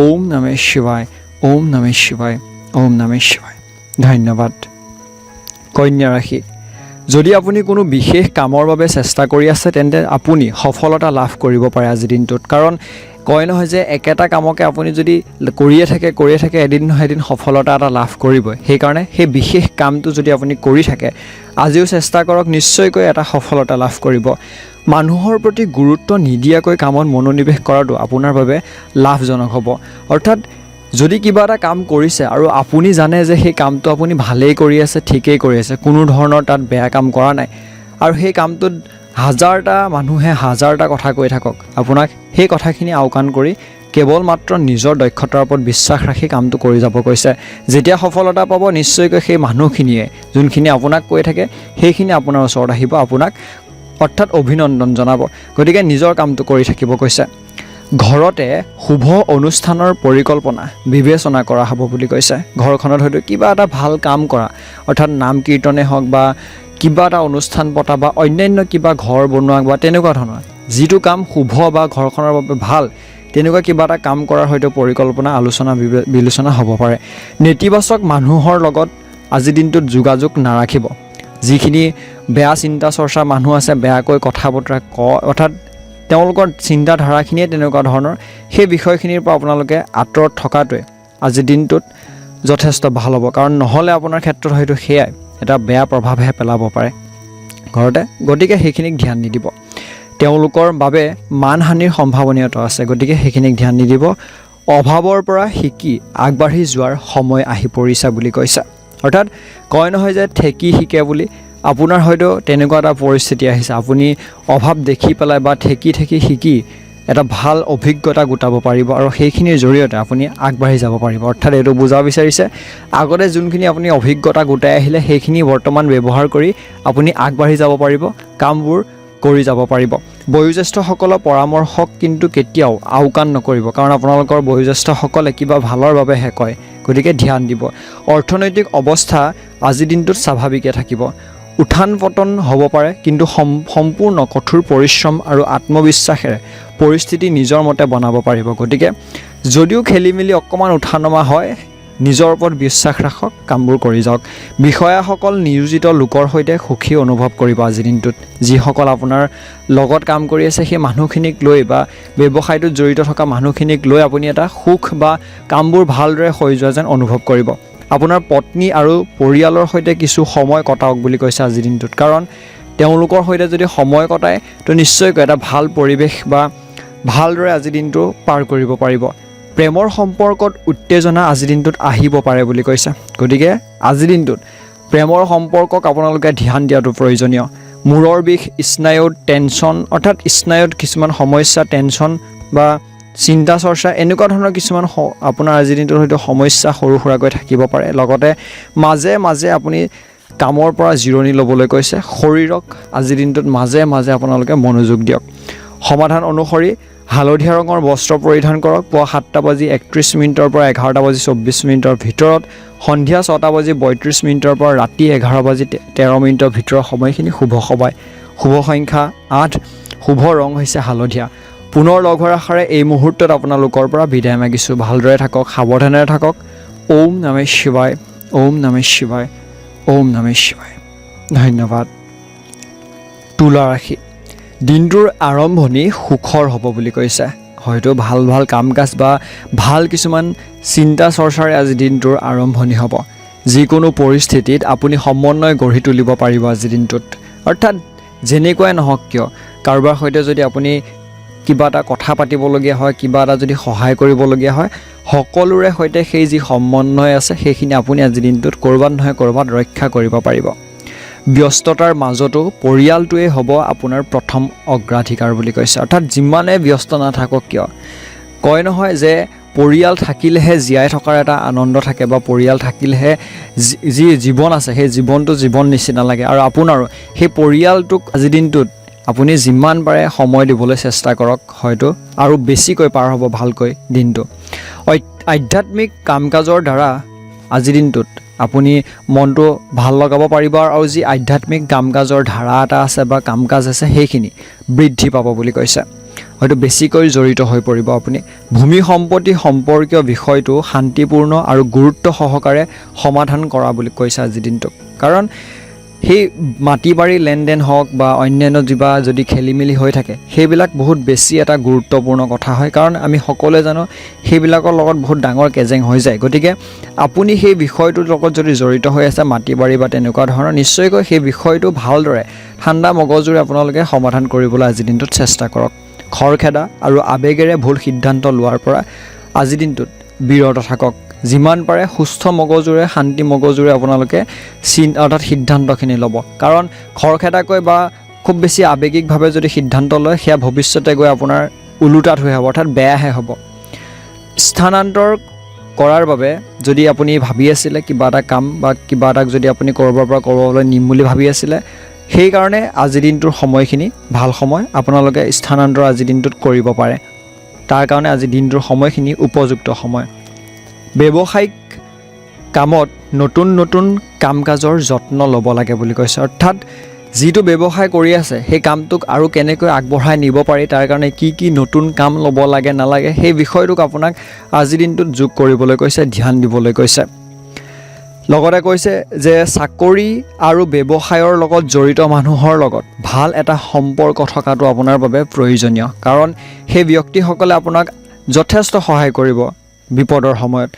ওম নমঃ শিৱায়, ওম নমঃ শিৱায়, ওম নমঃ শিৱায়। ধন্যবাদ। কন্যা ৰাশি। যদি আপুনি কোনো বিশেষ কামৰ বাবে চেষ্টা কৰি আছে, তেন্তে আপুনি সফলতা লাভ কৰিব পাৰে আজিৰ দিনটোত। কাৰণ কয় নহয় যে একেটা কামকে আপুনি যদি কৰিয়ে থাকে, কৰিয়ে থাকে, এদিন নহয় এদিন সফলতা এটা লাভ কৰিবই। সেইকাৰণে সেই বিশেষ কামটো যদি আপুনি কৰি থাকে, আজিও চেষ্টা কৰক, নিশ্চয়কৈ এটা সফলতা লাভ কৰিব। মানুহৰ প্ৰতি গুৰুত্ব নিদিয়াকৈ কামত মনোনিৱেশ কৰাটো আপোনাৰ বাবে লাভজনক হ'ব। অৰ্থাৎ যদি কিবা এটা কাম কৰিছে আৰু আপুনি জানে যে সেই কামটো আপুনি ভালেই কৰি আছে, ঠিকেই কৰি আছে, কোনো ধৰণৰ তাত বেয়া কাম কৰা নাই, আৰু সেই কামটোত হাজাৰটা মানুহে হাজাৰটা কথা কৈ থাকক, আপোনাক সেই কথাখিনি আওকাণ কৰি কেৱল মাত্ৰ নিজৰ দক্ষতাৰ ওপৰত বিশ্বাস ৰাখি কামটো কৰি যাব কৈছে। যেতিয়া সফলতা পাব, নিশ্চয়কৈ সেই মানুহখিনিয়ে, যোনখিনি আপোনাক কৈ থাকে, সেইখিনি আপোনাৰ ওচৰত আহিব, আপোনাক অৰ্থাৎ অভিনন্দন জনাব। গতিকে নিজৰ কামটো কৰি থাকিব কৈছে। ঘৰতে শুভ অনুষ্ঠানৰ পৰিকল্পনা বিবেচনা কৰা হ'ব বুলি কৈছে। ঘৰখনত হয়তো কিবা এটা ভাল কাম কৰা, অৰ্থাৎ নাম কীৰ্তনে হওক বা কিবা এটা অনুষ্ঠান পতা বা অন্যান্য কিবা ঘৰ বনোৱা বা তেনেকুৱা ধৰণৰ যিটো কাম শুভ বা ঘৰখনৰ বাবে ভাল, তেনেকুৱা কিবা এটা কাম কৰাৰ হয়তো পৰিকল্পনা, আলোচনা বিলোচনা হ'ব পাৰে। নেতিবাচক মানুহৰ লগত আজিৰ দিনটোত যোগাযোগ নাৰাখিব। যিখিনি বেয়া চিন্তা চৰ্চা মানুহ আছে, বেয়াকৈ কথা বতৰা কয়, অৰ্থাৎ তেওঁলোকৰ চিন্তাধাৰাখিনিয়ে তেনেকুৱা ধৰণৰ, সেই বিষয়খিনিৰ পৰা আপোনালোকে আঁতৰত থকাটোৱে আজিৰ দিনটোত যথেষ্ট ভাল হ'ব। কাৰণ নহ'লে আপোনাৰ ক্ষেত্ৰত হয়তো সেয়াই এটা বেয়া প্ৰভাৱহে পেলাব পাৰে ঘৰতে। গতিকে সেইখিনিক ধ্যান নিদিব। তেওঁলোকৰ বাবে মানহানিৰ সম্ভাৱনীয়তা আছে, গতিকে সেইখিনিক ধ্যান নিদিব। অভাৱৰ পৰা শিকি আগবাঢ়ি যোৱাৰ সময় আহি পৰিছে বুলি কৈছে। অৰ্থাৎ কয় নহয় যে ঠেকি শিকে বুলি, আপোনাৰ হয়তো তেনেকুৱা এটা পৰিস্থিতি আহিছে। আপুনি অভাৱ দেখি পেলাই বা ঠেকি ঠেকি শিকি এটা ভাল অভিজ্ঞতা গোটাব পাৰিব আৰু সেইখিনিৰ জৰিয়তে আপুনি আগবাঢ়ি যাব পাৰিব। অৰ্থাৎ এইটো বুজাব বিচাৰিছে, আগতে যোনখিনি আপুনি অভিজ্ঞতা গোটাই আহিলে, সেইখিনি বৰ্তমান ব্যৱহাৰ কৰি আপুনি আগবাঢ়ি যাব পাৰিব, কামবোৰ কৰি যাব পাৰিব। বয়োজ্যেষ্ঠসকলৰ পৰামৰ্শক কিন্তু কেতিয়াও আওকাণ নকৰিব, কাৰণ আপোনালোকৰ বয়োজ্যেষ্ঠসকলে কিবা ভালৰ বাবেহে কয়, গতিকে ধ্যান দিব। অৰ্থনৈতিক অৱস্থা আজিৰ দিনটোত স্বাভাৱিকে থাকিব। উত্থান পতন হ'ব পাৰে, কিন্তু সম্পূৰ্ণ কঠোৰ পৰিশ্ৰম আৰু আত্মবিশ্বাসেৰে পৰিস্থিতি নিজৰ মতে বনাব পাৰিব। গতিকে যদিও খেলি মেলি অকণমান উঠা নমা হয়, নিজৰ ওপৰত বিশ্বাস ৰাখক, কামবোৰ কৰি যাওক। বিষয়াসকল নিয়োজিত লোকৰ সৈতে সুখী অনুভৱ কৰিব আজিৰ দিনটোত। যিসকল আপোনাৰ লগত কাম কৰি আছে, সেই মানুহখিনিক লৈ বা ব্যৱসায়টোত জড়িত থকা মানুহখিনিক লৈ আপুনি এটা সুখ বা কামবোৰ ভালদৰে হৈ যোৱা যেন অনুভৱ কৰিব। আপোনাৰ পত্নী আৰু পৰিয়ালৰ সৈতে কিছু সময় কটাওক বুলি কৈছে আজিৰ দিনটোত। কাৰণ তেওঁলোকৰ সৈতে যদি সময় কটায়, তো নিশ্চয়কৈ এটা ভাল পৰিৱেশ বা ভালদৰে আজিৰ দিনটো পাৰ কৰিব পাৰিব। প্ৰেমৰ সম্পৰ্কত উত্তেজনা আজিৰ দিনটোত আহিব পাৰে বুলি কৈছে। গতিকে আজিৰ দিনটোত প্ৰেমৰ সম্পৰ্কক আপোনালোকে ধ্যান দিয়াটো প্ৰয়োজনীয়। মূৰৰ বিষ, স্নায়ুত টেনশ্যন, অৰ্থাৎ স্নায়ুত কিছুমান সমস্যা, টেনশ্যন বা চিন্তা চৰ্চা, এনেকুৱা ধৰণৰ কিছুমান আপোনাৰ আজিৰ দিনটোত হয়তো সমস্যা সৰু সুৰাকৈ থাকিব পাৰে। লগতে মাজে মাজে আপুনি কামৰ পৰা জিৰণি ল'বলৈ কৈছে। শৰীৰক আজিৰ দিনটোত মাজে মাজে আপোনালোকে মনোযোগ দিয়ক। সমাধান অনুসৰি হালধীয়া ৰঙৰ বস্ত্ৰ পৰিধান কৰক পুৱা 7টা বাজি 31 মিনিটৰ পৰা 11টা বাজি 24 মিনিটৰ ভিতৰত, সন্ধিয়া 6টা বাজি 32 মিনিটৰ পৰা ৰাতি 11 বাজি 13 মিনিটৰ ভিতৰৰ সময়খিনি শুভ সময়। শুভ সংখ্যা 8, শুভ ৰং হৈছে হালধীয়া। পুনৰ লগ হোৱাৰ আশাৰে এই মুহূৰ্তত আপোনালোকৰ পৰা বিদায় মাগিছোঁ। ভালদৰে থাকক, সাৱধানেৰে থাকক। ওম নমঃ শিৱায়, ওম নমঃ শিৱায়, ওম নমঃ শিৱায়। ধন্যবাদ। তুলা ৰাশি। দিনটোৰ আৰম্ভণি সুখৰ হ'ব বুলি কৈছে। হয়তো ভাল ভাল কাম কাজ বা ভাল কিছুমান চিন্তা চৰ্চাৰে আজি দিনটোৰ আৰম্ভণি হ'ব। যিকোনো পৰিস্থিতিত আপুনি সমন্বয় গঢ়ি তুলিব পাৰিব আজিৰ দিনটোত। অৰ্থাৎ যেনেকুৱাই নহওক কিয়, কাৰোবাৰ সৈতে যদি আপুনি কিবা এটা কথা পাতিবলগীয়া হয়, কিবা এটা যদি সহায় কৰিবলগীয়া হয়, সকলোৰে সৈতে সেই যি সমন্বয় আছে, সেইখিনি আপুনি আজিৰ দিনটোত ক'ৰবাত নহয় ক'ৰবাত ৰক্ষা কৰিব পাৰিব। ব্যস্ততাৰ মাজতো পৰিয়ালটোৱেই হ'ব আপোনাৰ প্ৰথম অগ্ৰাধিকাৰ বুলি কৈছে। অৰ্থাৎ যিমানে ব্যস্ত নাথাকক কিয়, কয় নহয় যে পৰিয়াল থাকিলেহে জীয়াই থকাৰ এটা আনন্দ থাকে বা পৰিয়াল থাকিলেহে যি জীৱন আছে, সেই জীৱনটো জীৱন নিচিনা লাগে। আৰু আপোনাৰো সেই পৰিয়ালটোক আজিৰ দিনটোত আপুনি যিমান পাৰে সময় দিবলৈ চেষ্টা কৰক, হয়তো আৰু বেছিকৈ পাৰ হ'ব ভালকৈ দিনটো। আধ্যাত্মিক কাম কাজৰ দ্বাৰা আজিৰ দিনটোত আপুনি মনটো ভাল লগাব পাৰিব আৰু যি আধ্যাত্মিক কাম কাজৰ ধাৰা এটা আছে বা কাম কাজ আছে, সেইখিনি বৃদ্ধি পাব বুলি কৈছে। হয়তো বেছিকৈ জড়িত হৈ পৰিব আপুনি। ভূমি সম্পত্তি সম্পৰ্কীয় বিষয়টো শান্তিপূৰ্ণ আৰু গুৰুত্ব সহকাৰে সমাধান কৰা বুলি কৈছে আজিৰ দিনটোক। কাৰণ সেই মাটি বাৰী লেনদেন হওক বা অন্যান্য কিবা যদি খেলি মেলি হৈ থাকে, সেইবিলাক বহুত বেছি এটা গুৰুত্বপূৰ্ণ কথা হয়। কাৰণ আমি সকলোৱে জানো, সেইবিলাকৰ লগত বহুত ডাঙৰ কেজেং হৈ যায়। গতিকে আপুনি সেই বিষয়টোৰ লগত যদি জড়িত হৈ আছে, মাটি বাৰী বা তেনেকুৱা ধৰণৰ, নিশ্চয়কৈ সেই বিষয়টো ভালদৰে ঠাণ্ডা মগজুৰে আপোনালোকে সমাধান কৰিবলৈ আজিৰ দিনটোত চেষ্টা কৰক। খৰখেদা আৰু আৱেগেৰে ভুল সিদ্ধান্ত লোৱাৰ পৰা আজিৰ দিনটোত বিৰত থাকক। যিমান পাৰে সুস্থ মগজুৰে, শান্তি মগজুৰে আপোনালোকে অৰ্থাৎ সিদ্ধান্তখিনি ল'ব। কাৰণ খৰখেদাকৈ বা খুব বেছি আৱেগিকভাৱে যদি সিদ্ধান্ত লয়, সেয়া ভৱিষ্যতে গৈ আপোনাৰ ওলোটাটোহে হ'ব, অৰ্থাৎ বেয়াহে হ'ব। স্থানান্তৰ কৰাৰ বাবে যদি আপুনি ভাবি আছিলে কিবা এটা কাম বা কিবা এটাক যদি আপুনি ক'ৰবাৰ পৰা ক'ৰবালৈ নিম বুলি ভাবি আছিলে, সেইকাৰণে আজিৰ দিনটোৰ সময়খিনি ভাল সময়। আপোনালোকে স্থানান্তৰ আজিৰ দিনটোত কৰিব পাৰে, তাৰ কাৰণে আজি দিনটোৰ সময়খিনি উপযুক্ত সময়। ব্যৱসায়িক কামত নতুন নতুন কাম কাজৰ যত্ন ল'ব লাগে বুলি কৈছে। অৰ্থাৎ যিটো ব্যৱসায় কৰি আছে, সেই কামটোক আৰু কেনেকৈ আগবঢ়াই নিব পাৰি, তাৰ কাৰণে কি কি নতুন কাম ল'ব লাগে নালাগে, সেই বিষয়টোক আপোনাক আজিৰ দিনটোত যোগ কৰিবলৈ কৈছে, ধ্যান দিবলৈ কৈছে। লগতে কৈছে যে চাকৰি আৰু ব্যৱসায়ৰ লগত জড়িত মানুহৰ লগত ভাল এটা সম্পৰ্ক থকাটো আপোনাৰ বাবে প্ৰয়োজনীয়। কাৰণ সেই ব্যক্তিসকলে আপোনাক যথেষ্ট সহায় কৰিব বিপদৰ সময়ত।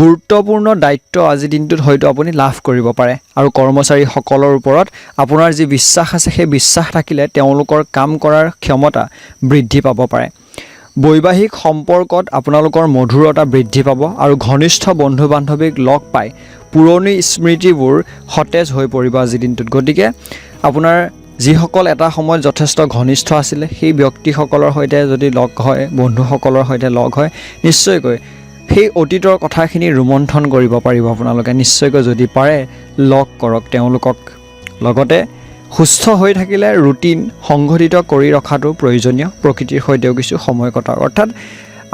গুৰুত্বপূৰ্ণ দায়িত্ব আজিৰ দিনটোত হয়তো আপুনি লাভ কৰিব পাৰে আৰু কৰ্মচাৰীসকলৰ ওপৰত আপোনাৰ যি বিশ্বাস আছে, সেই বিশ্বাস থাকিলে তেওঁলোকৰ কাম কৰাৰ ক্ষমতা বৃদ্ধি পাব পাৰে। বৈবাহিক সম্পৰ্কত আপোনালোকৰ মধুৰতা বৃদ্ধি পাব আৰু ঘনিষ্ঠ বন্ধু বান্ধৱীক লগ পাই পুৰণি স্মৃতিবোৰ সতেজ হৈ পৰিব আজিৰ দিনটোত। গতিকে আপোনাৰ যিসকল এটা সময়ত যথেষ্ট ঘনিষ্ঠ আছিলে, সেই ব্যক্তিসকলৰ সৈতে যদি লগ হয়, বন্ধুসকলৰ সৈতে লগ হয়, নিশ্চয়কৈ সেই অতীতৰ কথাখিনি ৰোমন্থন কৰিব পাৰিব আপোনালোকে। নিশ্চয়কৈ যদি পাৰে, লগ কৰক তেওঁলোকক। লগতে সুস্থ হৈ থাকিলে ৰুটিন সংগঠিত কৰি ৰখাটো প্ৰয়োজনীয়। প্ৰকৃতিৰ সৈতেও কিছু সময় কটাওক। অৰ্থাৎ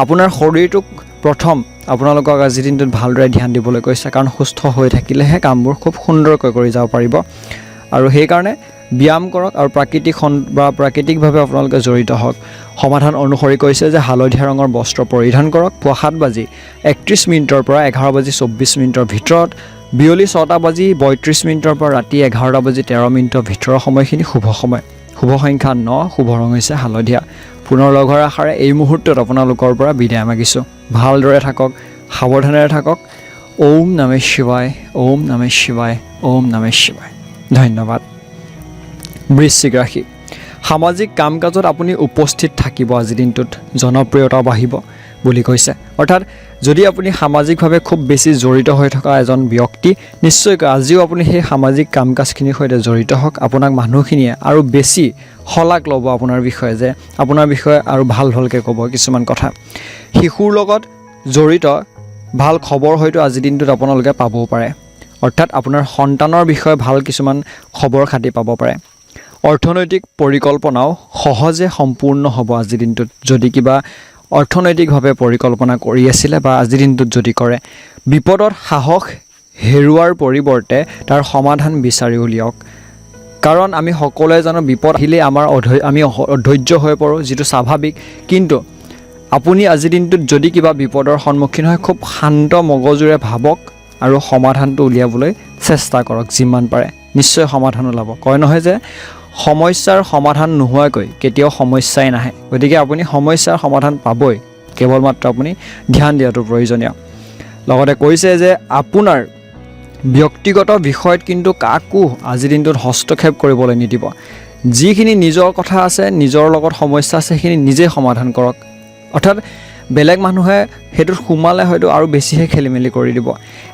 আপোনাৰ শৰীৰটোক প্ৰথম আপোনালোকক আজিৰ দিনটোত ভালদৰে ধ্যান দিবলৈ কৈছে। কাৰণ সুস্থ হৈ থাকিলেহে কামবোৰ খুব সুন্দৰকৈ কৰি যাব পাৰিব আৰু সেইকাৰণে ব্যায়াম কৰক আৰু প্ৰাকৃতিক বা প্ৰাকৃতিকভাৱে আপোনালোকে জড়িত হওক। সমাধান অনুসৰি কৈছে যে হালধীয়া ৰঙৰ বস্ত্ৰ পৰিধান কৰক পুৱা 7 বাজি 31 মিনিটৰ পৰা 11 বাজি 24 মিনিটৰ ভিতৰত। বিয়লি 6টা বাজি 32 মিনিটৰ পৰা ৰাতি 11টা বাজি 13 মিনিটৰ ভিতৰৰ সময়খিনি শুভ সময়। শুভ সংখ্যা 9, শুভ ৰং হৈছে হালধীয়া। পুনৰ লগ হোৱাৰ আশাৰে এই মুহূৰ্তত আপোনালোকৰ পৰা বিদায় মাগিছোঁ। ভালদৰে থাকক, সাৱধানেৰে থাকক। ওম নমঃ শিৱায়, ওম নমঃ শিৱায়, ওম নমঃ শিৱায়। ধন্যবাদ। বৃশ্চিক ৰাশি। সামাজিক কাম কাজত আপুনি উপস্থিত থাকিব আজিৰ দিনটোত, জনপ্ৰিয়তাও বাঢ়িব বুলি কৈছে। অৰ্থাৎ যদি আপুনি সামাজিকভাৱে খুব বেছি জড়িত হৈ থকা এজন ব্যক্তি, নিশ্চয়কৈ আজিও আপুনি সেই সামাজিক কাম কাজখিনিৰ সৈতে জড়িত হওক। আপোনাক মানুহখিনিয়ে আৰু বেছি শলাগ ল'ব আপোনাৰ বিষয়ে, যে আপোনাৰ বিষয়ে আৰু ভাল ভালকৈ ক'ব কিছুমান কথা। শিশুৰ লগত জড়িত ভাল খবৰ হয়তো আজিৰ দিনটোত আপোনালোকে পাবও পাৰে। অৰ্থাৎ আপোনাৰ সন্তানৰ বিষয়ে ভাল কিছুমান খবৰ খাতি পাব পাৰে। অৰ্থনৈতিক পৰিকল্পনাও সহজে সম্পূৰ্ণ হ'ব আজিৰ দিনটোত, যদি কিবা অৰ্থনৈতিকভাৱে পৰিকল্পনা কৰি আছিলে বা আজিৰ দিনটোত যদি কৰে। বিপদত সাহস হেৰুৱাৰ পৰিৱৰ্তে তাৰ সমাধান বিচাৰি উলিয়াওক। কাৰণ আমি সকলোৱে জানো, বিপদ আহিলেই আমাৰ আমি অধৈৰ্য হৈ পৰোঁ, যিটো স্বাভাৱিক। কিন্তু আপুনি আজিৰ দিনটোত যদি কিবা বিপদৰ সন্মুখীন হয়, খুব শান্ত মগজুৰে ভাবক আৰু সমাধানটো উলিয়াবলৈ চেষ্টা কৰক যিমান পাৰে। নিশ্চয় সমাধান ওলাব। কয় নহয় যে সমস্যাৰ সমাধান নোহোৱাকৈ কেতিয়াও সমস্যাই নাহে, গতিকে আপুনি সমস্যাৰ সমাধান পাবই, কেৱল মাত্ৰ আপুনি ধ্যান দিয়াটো প্ৰয়োজনীয়। লগতে কৈছে যে আপোনাৰ ব্যক্তিগত বিষয়ত কিন্তু কাকো আজিৰ দিনটোত হস্তক্ষেপ কৰিবলৈ নিদিব। যিখিনি নিজৰ কথা আছে, নিজৰ লগত সমস্যা আছে, সেইখিনি নিজেই সমাধান কৰক। অৰ্থাৎ বেলেগ মানুহে সেইটোত সোমালে হয়তো আৰু বেছিহে খেলি মেলি কৰি দিব।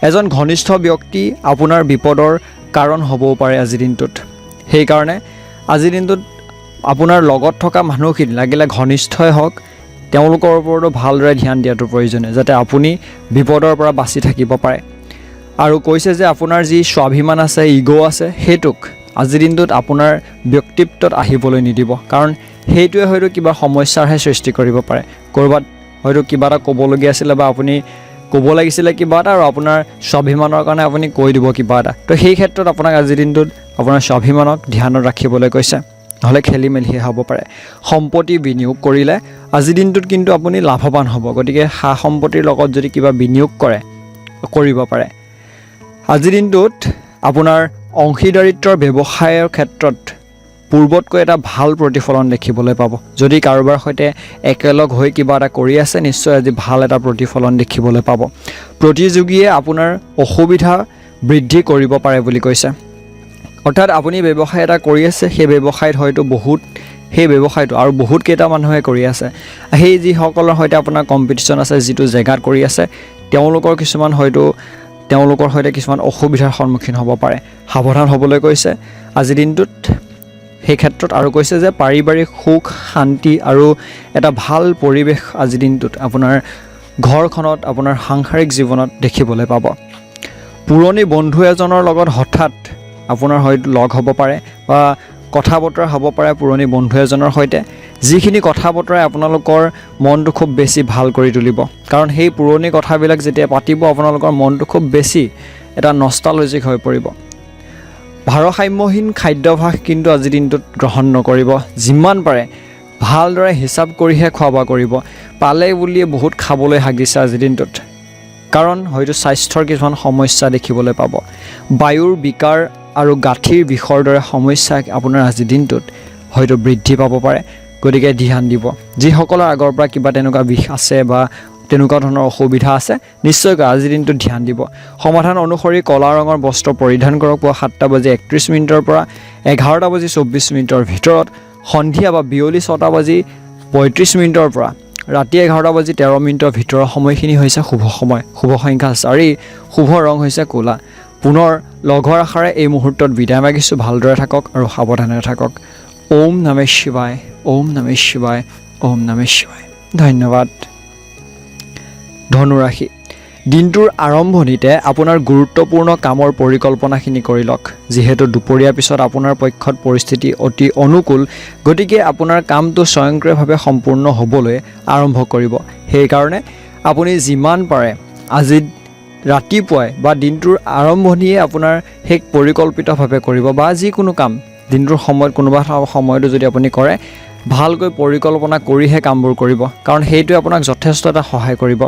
এজন ঘনিষ্ঠ ব্যক্তি আপোনাৰ বিপদৰ কাৰণ হ'বও পাৰে আজিৰ দিনটোত। সেইকাৰণে আজিৰ দিনটোত আপোনাৰ লগত থকা মানুহখিনি লাগিলে ঘনিষ্ঠই হওক, তেওঁলোকৰ ওপৰতো ভালদৰে ধ্যান দিয়াটো প্ৰয়োজনীয়, যাতে আপুনি বিপদৰ পৰা বাচি থাকিব পাৰে। আৰু কৈছে যে আপোনাৰ যি স্বাভিমান আছে, ইগ' আছে, সেইটোক আজিৰ দিনটোত আপোনাৰ ব্যক্তিত্বত আহিবলৈ নিদিব, কাৰণ সেইটোৱে হয়তো কিবা সমস্যাৰহে সৃষ্টি কৰিব পাৰে। ক'ৰবাত হয়তো কিবা এটা ক'বলগীয়া আছিলে বা আপুনি ক'ব লাগিছিলে কিবা এটা, আৰু আপোনাৰ স্বাভিমানৰ কাৰণে আপুনি কৈ দিব কিবা এটা, তো সেই ক্ষেত্ৰত আপোনাক আজিৰ দিনটোত আপোনাৰ স্বাভিমানক ধ্যানত ৰাখিবলৈ কৈছে, নহ'লে খেলি মেলিহে হ'ব পাৰে। সম্পত্তি বিনিয়োগ কৰিলে আজিৰ দিনটোত কিন্তু আপুনি লাভৱান হ'ব, গতিকে সা সম্পত্তিৰ লগত যদি কিবা বিনিয়োগ কৰে, কৰিব পাৰে। আজিৰ দিনটোত আপোনাৰ অংশীদাৰিত্বৰ ব্যৱসায়ৰ ক্ষেত্ৰত পূৰ্বতকৈ এটা ভাল প্ৰতিফলন দেখিবলৈ পাব। যদি কাৰোবাৰ সৈতে একেলগ হৈ কিবা এটা কৰি আছে, নিশ্চয় আজি ভাল এটা প্ৰতিফলন দেখিবলৈ পাব। প্ৰতিযোগীয়ে আপোনাৰ অসুবিধা বৃদ্ধি কৰিব পাৰে বুলি কৈছে। অৰ্থাৎ আপুনি ব্যৱসায় এটা কৰি আছে, সেই ব্যৱসায়ত হয়তো বহুত, সেই ব্যৱসায়টো আৰু বহুত কেইটা মানুহে কৰি আছে। সেই যিসকলৰ সৈতে আপোনাৰ কম্পিটিশ্যন আছে, যিটো জেগাত কৰি আছে, তেওঁলোকৰ কিছুমান হয়তো তেওঁলোকৰ সৈতে কিছুমান অসুবিধাৰ সন্মুখীন হ'ব পাৰে। সাৱধান হ'বলৈ কৈছে আজিৰ দিনটোত সেই ক্ষেত্ৰত। আৰু কৈছে যে পাৰিবাৰিক সুখ শান্তি আৰু এটা ভাল পৰিৱেশ আজিৰ দিনটোত আপোনাৰ ঘৰখনত, আপোনাৰ সাংসাৰিক জীৱনত দেখিবলৈ পাব। পুৰণি বন্ধু এজনৰ লগত হঠাৎ আপোনাৰ হয়তো লগ হ'ব পাৰে বা কথা বতৰা হ'ব পাৰে পুৰণি বন্ধু এজনৰ সৈতে, যিখিনি কথা বতৰাই আপোনালোকৰ মনটো খুব বেছি ভাল কৰি তুলিব। কাৰণ সেই পুৰণি কথাবিলাক যেতিয়া পাতিব, আপোনালোকৰ মনটো খুব বেছি এটা নষ্টালজিক হৈ পৰিব। ভাৰসাম্যহীন খাদ্যাভ্যাস কিন্তু আজিৰ দিনটোত গ্ৰহণ নকৰিব। যিমান পাৰে ভালদৰে হিচাপ কৰিহে খোৱা বোৱা কৰিব। পালে বুলিয়ে বহুত খাবলৈ হাগিছে আজিৰ দিনটোত, কাৰণ হয়তো স্বাস্থ্যৰ কিছুমান সমস্যা দেখিবলৈ পাব। বায়ুৰ বিকাৰ আৰু গাঁঠিৰ বিষৰ দৰে সমস্যা আপোনাৰ আজিৰ দিনটোত হয়তো বৃদ্ধি পাব পাৰে, গতিকে ধ্যান দিব। যিসকলৰ আগৰ পৰা কিবা তেনেকুৱা বিষ আছে বা তেনেকুৱা ধৰণৰ অসুবিধা আছে, নিশ্চয়কৈ আজিৰ দিনটোত ধ্যান দিব। সমাধান অনুসৰি ক'লা ৰঙৰ বস্ত্ৰ পৰিধান কৰক পুৱা 7টা বাজি 31 মিনিটৰ পৰা 11টা বাজি 24 মিনিটৰ ভিতৰত, সন্ধিয়া বা বিয়লি 6টা বাজি 35 মিনিটৰ পৰা ৰাতি 11টা বাজি 13 মিনিটৰ ভিতৰৰ সময়খিনি হৈছে শুভ সময়। শুভ সংখ্যা 4, শুভ ৰং হৈছে ক'লা। পুনৰ লগ হোৱাৰ আশাৰে এই মুহূৰ্তত বিদায় মাগিছোঁ। ভালদৰে থাকক আৰু সাৱধানে থাকক। ওম নমঃ শিৱায়, ওম নমঃ শিৱায়, ওম নমঃ শিৱায়। ধন্যবাদ। ধনুৰাশি, দিনটোৰ আৰম্ভণিতে আপোনাৰ গুৰুত্বপূৰ্ণ কামৰ পৰিকল্পনাখিনি কৰি লওক। যিহেতু দুপৰীয়াৰ পিছত আপোনাৰ পক্ষত পৰিস্থিতি অতি অনুকূল, গতিকে আপোনাৰ কামটো স্বয়ংক্ৰিয়ভাৱে সম্পূৰ্ণ হ'বলৈ আৰম্ভ কৰিব। সেইকাৰণে আপুনি যিমান পাৰে আজি ৰাতিপুৱাই বা দিনটোৰ আৰম্ভণিয়ে আপোনাৰ সেই পৰিকল্পিতভাৱে কৰিব, বা যিকোনো কাম দিনটোৰ সময়ত কোনোবা এটা সময়তো যদি আপুনি কৰে, ভালকৈ পৰিকল্পনা কৰিহে কামবোৰ কৰিব, কাৰণ সেইটোৱে আপোনাক যথেষ্ট এটা সহায় কৰিব।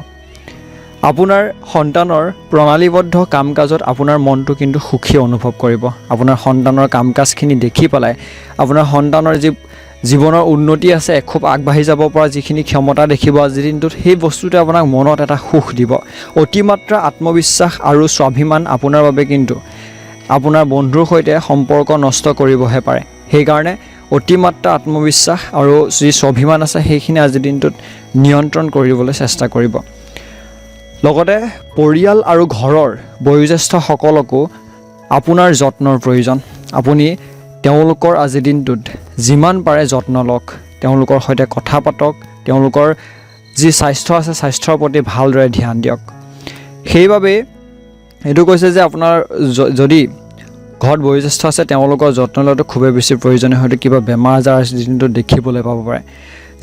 আপোনাৰ সন্তানৰ প্ৰণালীবদ্ধ কাম কাজত আপোনাৰ মনটো কিন্তু সুখী অনুভৱ কৰিব। আপোনাৰ সন্তানৰ কাম কাজখিনি দেখি পেলাই আপোনাৰ সন্তানৰ যি জীৱনৰ উন্নতি আছে, খুব আগবাঢ়ি যাব পৰা যিখিনি ক্ষমতা দেখিব আজিৰ দিনটোত, সেই বস্তুটোৱে আপোনাক মনত এটা সুখ দিব। অতিমাত্ৰা আত্মবিশ্বাস আৰু স্বাভিমান আপোনাৰ বাবে কিন্তু আপোনাৰ বন্ধুৰ সৈতে সম্পৰ্ক নষ্ট কৰিবহে পাৰে। সেইকাৰণে অতিমাত্ৰা আত্মবিশ্বাস আৰু যি স্বাভিমান আছে, সেইখিনি আজিৰ দিনটোত নিয়ন্ত্ৰণ কৰিবলৈ চেষ্টা কৰিব। লগতে পৰিয়াল আৰু ঘৰৰ বয়োজ্যেষ্ঠসকলকো আপোনাৰ যত্নৰ প্ৰয়োজন। আপুনি তেওঁলোকৰ আজিৰ দিনটোত যিমান পাৰে যত্ন লওক, তেওঁলোকৰ সৈতে কথা পাতক, তেওঁলোকৰ যি স্বাস্থ্য আছে, স্বাস্থ্যৰ প্ৰতি ভালদৰে ধ্যান দিয়ক। সেইবাবেই এইটো কৈছে যে আপোনাৰ যদি ঘৰত বয়োজ্যেষ্ঠ আছে, তেওঁলোকৰ যত্ন লোৱাটো খুবেই বেছি প্ৰয়োজনীয়। হয়তো কিবা বেমাৰ আজাৰ আজিৰ দিনটোত দেখিবলৈ পাব পাৰে।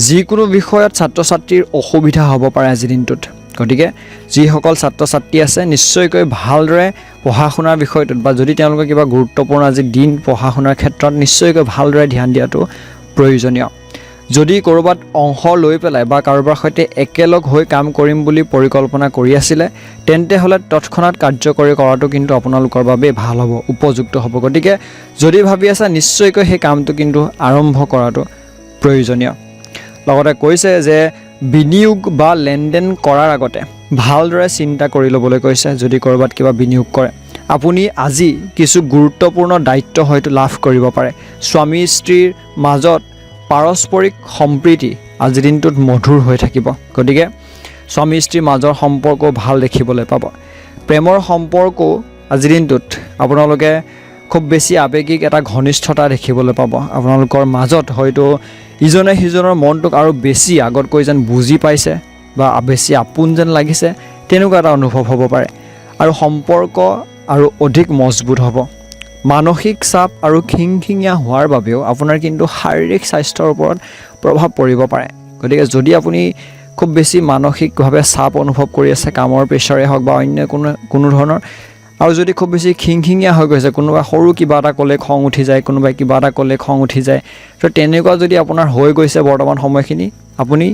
যিকোনো বিষয়ত ছাত্ৰ ছাত্ৰীৰ অসুবিধা হ'ব পাৰে আজিৰ দিনটোত। গতিকে যিসকল ছাত্ৰ ছাত্ৰী আছে, নিশ্চয়কৈ ভালদৰে পঢ়া শুনাৰ বিষয়টোত বা যদি তেওঁলোকৰ কিবা গুৰুত্বপূৰ্ণ আজি দিন, পঢ়া শুনাৰ ক্ষেত্ৰত নিশ্চয়কৈ ভালদৰে ধ্যান দিয়াটো প্ৰয়োজনীয়। যদি ক'ৰবাত অংশ লৈ পেলাই বা কাৰোবাৰ সৈতে একেলগ হৈ কাম কৰিম বুলি পৰিকল্পনা কৰি আছিলে, তেন্তে হ'লে তৎক্ষণাত কাৰ্যকৰী কৰাটো কিন্তু আপোনালোকৰ বাবে ভাল হ'ব, উপযুক্ত হ'ব। গতিকে যদি ভাবি আছে, নিশ্চয়কৈ সেই কামটো কিন্তু আৰম্ভ কৰাটো প্ৰয়োজনীয়। লগতে কৈছে যে বিনিয়োগ বা লেনদেন কৰাৰ আগতে ভালদৰে চিন্তা কৰি ল'বলৈ কৈছে। যদি ক'ৰবাত কিবা বিনিয়োগ কৰে, আপুনি আজি কিছু গুৰুত্বপূৰ্ণ দায়িত্ব হয়তো লাভ কৰিব পাৰে। স্বামী স্ত্ৰীৰ মাজত পাৰস্পৰিক সম্প্ৰীতি আজিৰ দিনটোত মধুৰ হৈ থাকিব। গতিকে স্বামী স্ত্ৰীৰ মাজৰ সম্পৰ্ক ভাল দেখিবলৈ পাব। প্ৰেমৰ সম্পৰ্কও আজিৰ দিনটোত আপোনালোকে খুব বেছি আৱেগিক এটা ঘনিষ্ঠতা দেখিবলৈ পাব। আপোনালোকৰ মাজত হয়তো ইজনে সিজনৰ মনটোক আৰু বেছি আগতকৈ যেন বুজি পাইছে বা বেছি আপোন যেন লাগিছে, তেনেকুৱা এটা অনুভৱ হ'ব পাৰে আৰু সম্পৰ্ক আৰু অধিক মজবুত হ'ব। মানসিক চাপ আৰু খিংখিঙীয়া হোৱাৰ বাবেও আপোনাৰ কিন্তু শাৰীৰিক স্বাস্থ্যৰ ওপৰত প্ৰভাৱ পৰিব পাৰে। গতিকে যদি আপুনি খুব বেছি মানসিকভাৱে চাপ অনুভৱ কৰি আছে, কামৰ প্ৰেছাৰে হওক বা অন্য কোনো কোনো ধৰণৰ, আৰু যদি খুব বেছি খিংখিঙীয়া হৈ গৈছে, কোনোবা সৰু কিবা এটা ক'লে খং উঠি যায়, কোনোবাই কিবা এটা ক'লে খং উঠি যায়, তো তেনেকুৱা যদি আপোনাৰ হৈ গৈছে বৰ্তমান সময়খিনি, আপুনি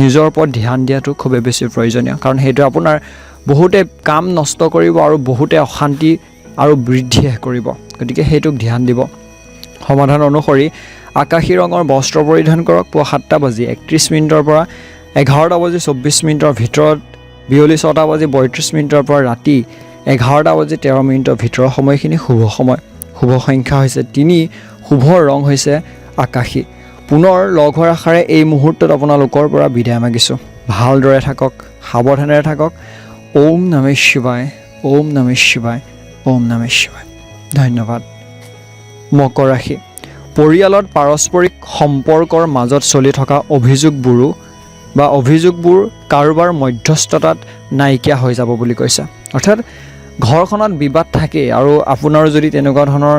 নিজৰ ওপৰত ধ্যান দিয়াটো খুবেই বেছি প্ৰয়োজনীয়। কাৰণ সেইটো আপোনাৰ বহুতে কাম নষ্ট কৰিব আৰু বহুতে অশান্তি আৰু বৃদ্ধিহে কৰিব। গতিকে সেইটোক ধ্যান দিব। সমাধান অনুসৰি আকাশী ৰঙৰ বস্ত্ৰ পৰিধান কৰক। পুৱা 7টা বাজি 31 মিনিটৰ পৰা 11টা বাজি 24 মিনিটৰ ভিতৰত, বিয়লি 6টা বাজি 32 মিনিটৰ পৰা ৰাতি 11টা বাজি 13 মিনিটৰ ভিতৰৰ সময়খিনি শুভ সময়। শুভ সংখ্যা হৈছে 3, শুভ ৰং হৈছে আকাশী। পুনৰ লগ হোৱাৰ আশাৰে এই মুহূৰ্তত আপোনালোকৰ পৰা বিদায় মাগিছোঁ। ভালদৰে থাকক, সাৱধানেৰে থাকক। ওম নমঃ শিৱায়, ওম নমঃ শিৱায়, ওম নমঃ শিৱায়। ধন্যবাদ। মকৰ ৰাশি। পৰিয়ালত পাৰস্পৰিক সম্পৰ্কৰ মাজত চলি থকা অভিযোগবোৰো বা অভিযোগবোৰ কাৰোবাৰ মধ্যস্থতাত নাইকিয়া হৈ যাব বুলি কৈছে। অৰ্থাৎ ঘৰখনত বিবাদ থাকেই আৰু আপোনাৰো যদি তেনেকুৱা ধৰণৰ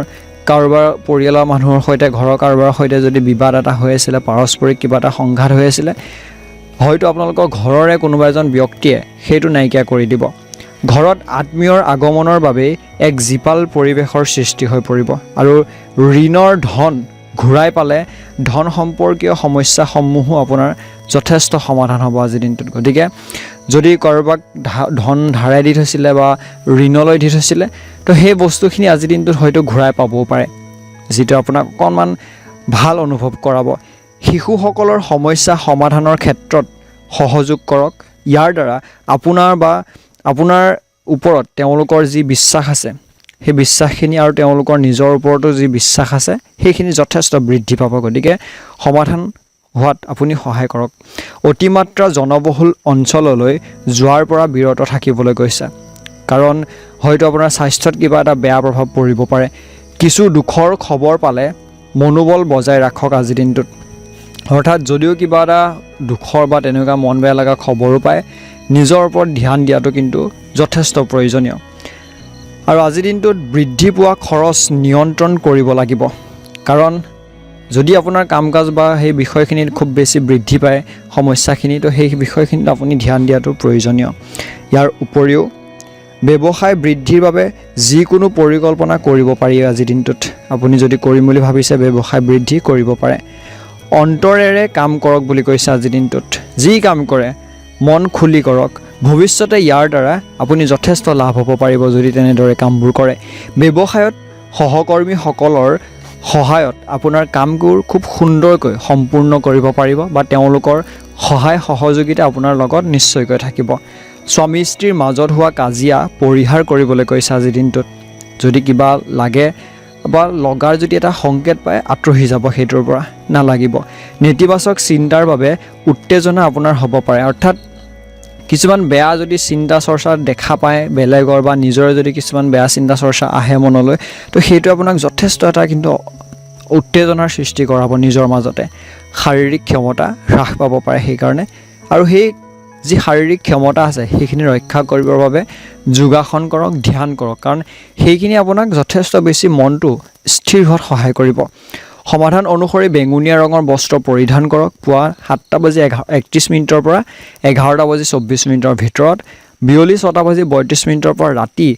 কাৰোবাৰ পৰিয়ালৰ মানুহৰ সৈতে, ঘৰৰ কাৰোবাৰ সৈতে যদি বিবাদ এটা হৈ আছিলে, পাৰস্পৰিক কিবা এটা সংঘাত হৈ আছিলে, হয়তো আপোনালোকৰ ঘৰৰে কোনোবা এজন ব্যক্তিয়ে সেইটো নাইকিয়া কৰি দিব। ঘৰত আত্মীয়ৰ আগমনৰ বাবেই এক জীপাল পৰিৱেশৰ সৃষ্টি হৈ পৰিব আৰু ঋণৰ ধন ঘূৰাই পালে ধন সম্পৰ্কীয় সমস্যাসমূহো আপোনাৰ যথেষ্ট সমাধান হ'ব আজিৰ দিনটোত। গতিকে যদি কাৰোবাক ধন ধাৰে দি থৈছিলে বা ঋণলৈ দি থৈছিলে, তো সেই বস্তুখিনি আজিৰ দিনটোত হয়তো ঘূৰাই পাবও পাৰে, যিটো আপোনাক অকণমান ভাল অনুভৱ কৰাব। শিশুসকলৰ সমস্যা সমাধানৰ ক্ষেত্ৰত সহযোগ কৰক। ইয়াৰ দ্বাৰা আপোনাৰ বা আপোনাৰ ওপৰত তেওঁলোকৰ যি বিশ্বাস আছে, সেই বিশ্বাসখিনি আৰু তেওঁলোকৰ নিজৰ ওপৰতো যি বিশ্বাস আছে, সেইখিনি যথেষ্ট বৃদ্ধি পাব। গতিকে সমাধান হোৱাত আপুনি সহায় কৰক। অতিমাত্ৰা জনবহুল অঞ্চললৈ যোৱাৰ পৰা বিৰত থাকিবলৈ কৈছে, কাৰণ হয়তো আপোনাৰ স্বাস্থ্যত কিবা এটা বেয়া প্ৰভাৱ পৰিব পাৰে। কিছু দুখৰ খবৰ পালে মনোবল বজাই ৰাখক আজিৰ দিনটোত। অৰ্থাৎ যদিও কিবা এটা দুখৰ বা তেনেকুৱা মন বেয়া লগা খবৰো পায়, নিজৰ ওপৰত ধ্যান দিয়াটো কিন্তু যথেষ্ট প্ৰয়োজনীয়। আৰু আজিৰ দিনটোত বৃদ্ধি পোৱা খৰচ নিয়ন্ত্ৰণ কৰিব লাগিব, কাৰণ যদি আপোনাৰ কাম কাজ বা সেই বিষয়খিনিত খুব বেছি বৃদ্ধি পায় সমস্যাখিনি, তো সেই বিষয়খিনিত আপুনি ধ্যান দিয়াটো প্ৰয়োজনীয়। ইয়াৰ উপৰিও ব্যৱসায় বৃদ্ধিৰ বাবে যিকোনো পৰিকল্পনা কৰিব পাৰি আজিৰ দিনটোত। আপুনি যদি কৰিম বুলি ভাবিছে, ব্যৱসায় বৃদ্ধি কৰিব পাৰে। অন্তৰেৰে কাম কৰক বুলি কৈছে আজিৰ দিনটোত। যি কাম কৰে মন খুলি কৰক। ভৱিষ্যতে ইয়াৰ দ্বাৰা আপুনি যথেষ্ট লাভ হ'ব পাৰিব যদি তেনেদৰে কামবোৰ কৰে। ব্যৱসায়ত সহকৰ্মীসকলৰ সহায়ত আপোনাৰ কামবোৰ খুব সুন্দৰকৈ সম্পূৰ্ণ কৰিব পাৰিব বা তেওঁলোকৰ সহায় সহযোগিতা আপোনাৰ লগত নিশ্চয়কৈ থাকিব। স্বামী স্ত্ৰীৰ মাজত হোৱা কাজিয়া পৰিহাৰ কৰিবলৈ কৈছে আজিৰ দিনটোত। যদি কিবা লাগে বা লগাৰ যদি এটা সংকেত পায়, আঁতৰি যাব সেইটোৰ পৰা, নালাগিব। নেতিবাচক চিন্তাৰ বাবে উত্তেজনা আপোনাৰ হ'ব পাৰে। অৰ্থাৎ কিছুমান বেয়া যদি চিন্তা চৰ্চা দেখা পায় বেলেগৰ বা নিজৰে যদি কিছুমান বেয়া চিন্তা চৰ্চা আহে মনলৈ, তো সেইটো আপোনাক যথেষ্ট এটা কিন্তু উত্তেজনাৰ সৃষ্টি কৰাব। নিজৰ মাজতে শাৰীৰিক ক্ষমতা হ্ৰাস পাব পাৰে সেইকাৰণে। আৰু সেই যি শাৰীৰিক ক্ষমতা আছে, সেইখিনি ৰক্ষা কৰিবৰ বাবে যোগাসন কৰক, ধ্যান কৰক, কাৰণ সেইখিনি আপোনাক যথেষ্ট বেছি মনটো স্থিৰ হোৱাত সহায় কৰিব। সমাধান অনুসৰি বেঙুনীয়া ৰঙৰ বস্ত্ৰ পৰিধান কৰক। পুৱা 7টা বাজি 31 মিনিটৰ পৰা 11টা বাজি 24 মিনিটৰ ভিতৰত, বিয়লি 6টা বাজি 32 মিনিটৰ পৰা ৰাতি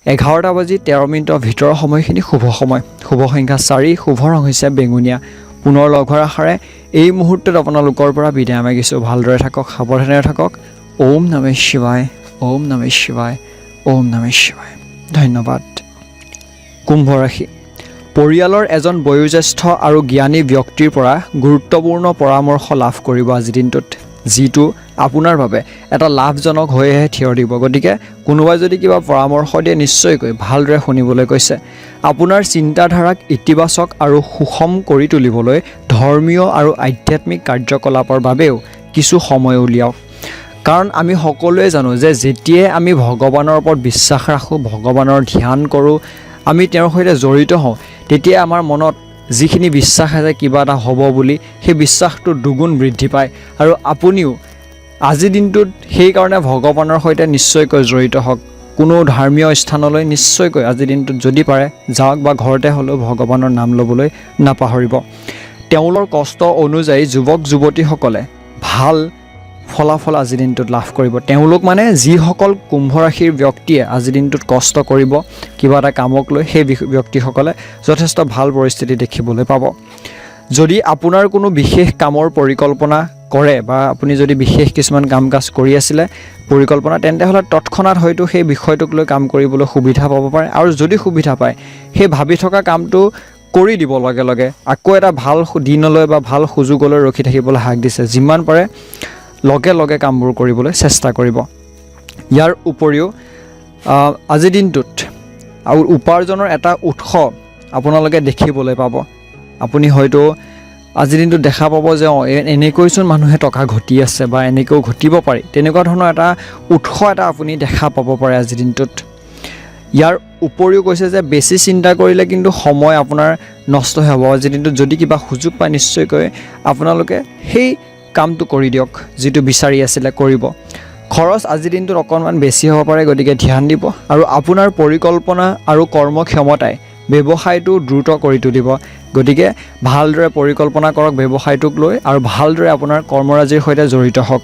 11টা বাজি 13 মিনিটৰ ভিতৰৰ সময়খিনি শুভ সময়। শুভ সংখ্যা 4, শুভ ৰং হৈছে বেঙুনীয়া। পুনৰ লগ হোৱাৰ আশাৰে এই মুহূৰ্তত আপোনালোকৰ পৰা বিদায় মাগিছোঁ। ভালদৰে থাকক, সাৱধানেৰে থাকক। ওম নমঃ শিৱায়, ওম নমঃ শিৱায়, ওম নমঃ শিৱায়। ধন্যবাদ। কুম্ভ ৰাশি। পৰিয়ালৰ এজন বয়োজ্যেষ্ঠ আৰু জ্ঞানী ব্যক্তিৰ পৰা গুৰুত্বপূৰ্ণ পৰামৰ্শ লাভ কৰিব আজিৰ দিনটোত, যিটো আপোনাৰ বাবে এটা লাভজনক হৈহে থিয় দিব। গতিকে কোনোবাই যদি কিবা পৰামৰ্শ দিয়ে, নিশ্চয়কৈ ভালদৰে শুনিবলৈ কৈছে। আপোনাৰ চিন্তাধাৰাক ইতিবাচক আৰু সুষম কৰি তুলিবলৈ ধৰ্মীয় আৰু আধ্যাত্মিক কাৰ্যকলাপৰ বাবেও কিছু সময় উলিয়াওক। কাৰণ আমি সকলোৱে জানো যে যেতিয়াই আমি ভগৱানৰ ওপৰত বিশ্বাস ৰাখোঁ, ভগৱানৰ ধ্যান কৰোঁ, আমি তেওঁৰ সৈতে জড়িত হওঁ, তেতিয়া আমাৰ মনত যিখিনি বিশ্বাস আছে কিবা এটা হ'ব বুলি, সেই বিশ্বাসটো দুগুণ বৃদ্ধি পায়। আৰু আপুনিও আজিৰ দিনটোত সেইকাৰণে ভগৱানৰ সৈতে নিশ্চয়কৈ জড়িত হওক। কোনো ধৰ্মীয় স্থানলৈ নিশ্চয়কৈ আজিৰ দিনটোত যদি পাৰে যাওক, বা ঘৰতে হ'লেও ভগৱানৰ নাম ল'বলৈ নাপাহৰিব। তেওঁলোকৰ কষ্ট অনুযায়ী যুৱক যুৱতীসকলে ভাল ফলাফল আজিৰ দিনটোত লাভ কৰিব। তেওঁলোক মানে যিসকল কুম্ভ ৰাশিৰ ব্যক্তিয়ে আজিৰ দিনটোত কষ্ট কৰিব কিবা এটা কামক লৈ, সেই ব্যক্তিসকলে যথেষ্ট ভাল পৰিস্থিতি দেখিবলৈ পাব। যদি আপোনাৰ কোনো বিশেষ কামৰ পৰিকল্পনা কৰে বা আপুনি যদি বিশেষ কিছুমান কাম কাজ কৰি আছিলে পৰিকল্পনা, তেন্তে হ'লে তৎক্ষণাত হয়তো সেই বিষয়টোক লৈ কাম কৰিবলৈ সুবিধা পাব পাৰে। আৰু যদি সুবিধা পায়, সেই ভাবি থকা কামটো কৰি দিব লগে লগে। আকৌ এটা ভাল দিনলৈ বা ভাল সুযোগলৈ ৰখি থাকিবলৈ হাক দিছে। যিমান পাৰে লগে লগে কামবোৰ কৰিবলৈ চেষ্টা কৰিব। ইয়াৰ উপৰিও আজিৰ দিনটোত আৰু উপাৰ্জনৰ এটা উৎস আপোনালোকে দেখিবলৈ পাব। আপুনি হয়তো আজিৰ দিনটোত দেখা পাব যে অঁ, এনেকৈচোন মানুহে টকা ঘটি আছে বা এনেকৈও ঘটিব পাৰি, তেনেকুৱা ধৰণৰ এটা উৎস এটা আপুনি দেখা পাব পাৰে আজিৰ দিনটোত। ইয়াৰ উপৰিও কৈছে যে বেছি চিন্তা কৰিলে কিন্তু সময় আপোনাৰ নষ্টহে হ'ব। আজিৰ দিনটোত যদি কিবা সুযোগ পায়, নিশ্চয়কৈ আপোনালোকে সেই কামটো কৰি দিয়ক যিটো বিচাৰি আছিলে কৰিব। খৰচ আজিৰ দিনটোত অকণমান বেছি হ'ব পাৰে, গতিকে ধ্যান দিব। আৰু আপোনাৰ পৰিকল্পনা আৰু কৰ্মক্ষমতাই ব্যৱসায়টো দ্ৰুত কৰি তুলিব। গতিকে ভালদৰে পৰিকল্পনা কৰক ব্যৱসায়টোক লৈ আৰু ভালদৰে আপোনাৰ কৰ্মৰাজিৰ সৈতে জড়িত হওক।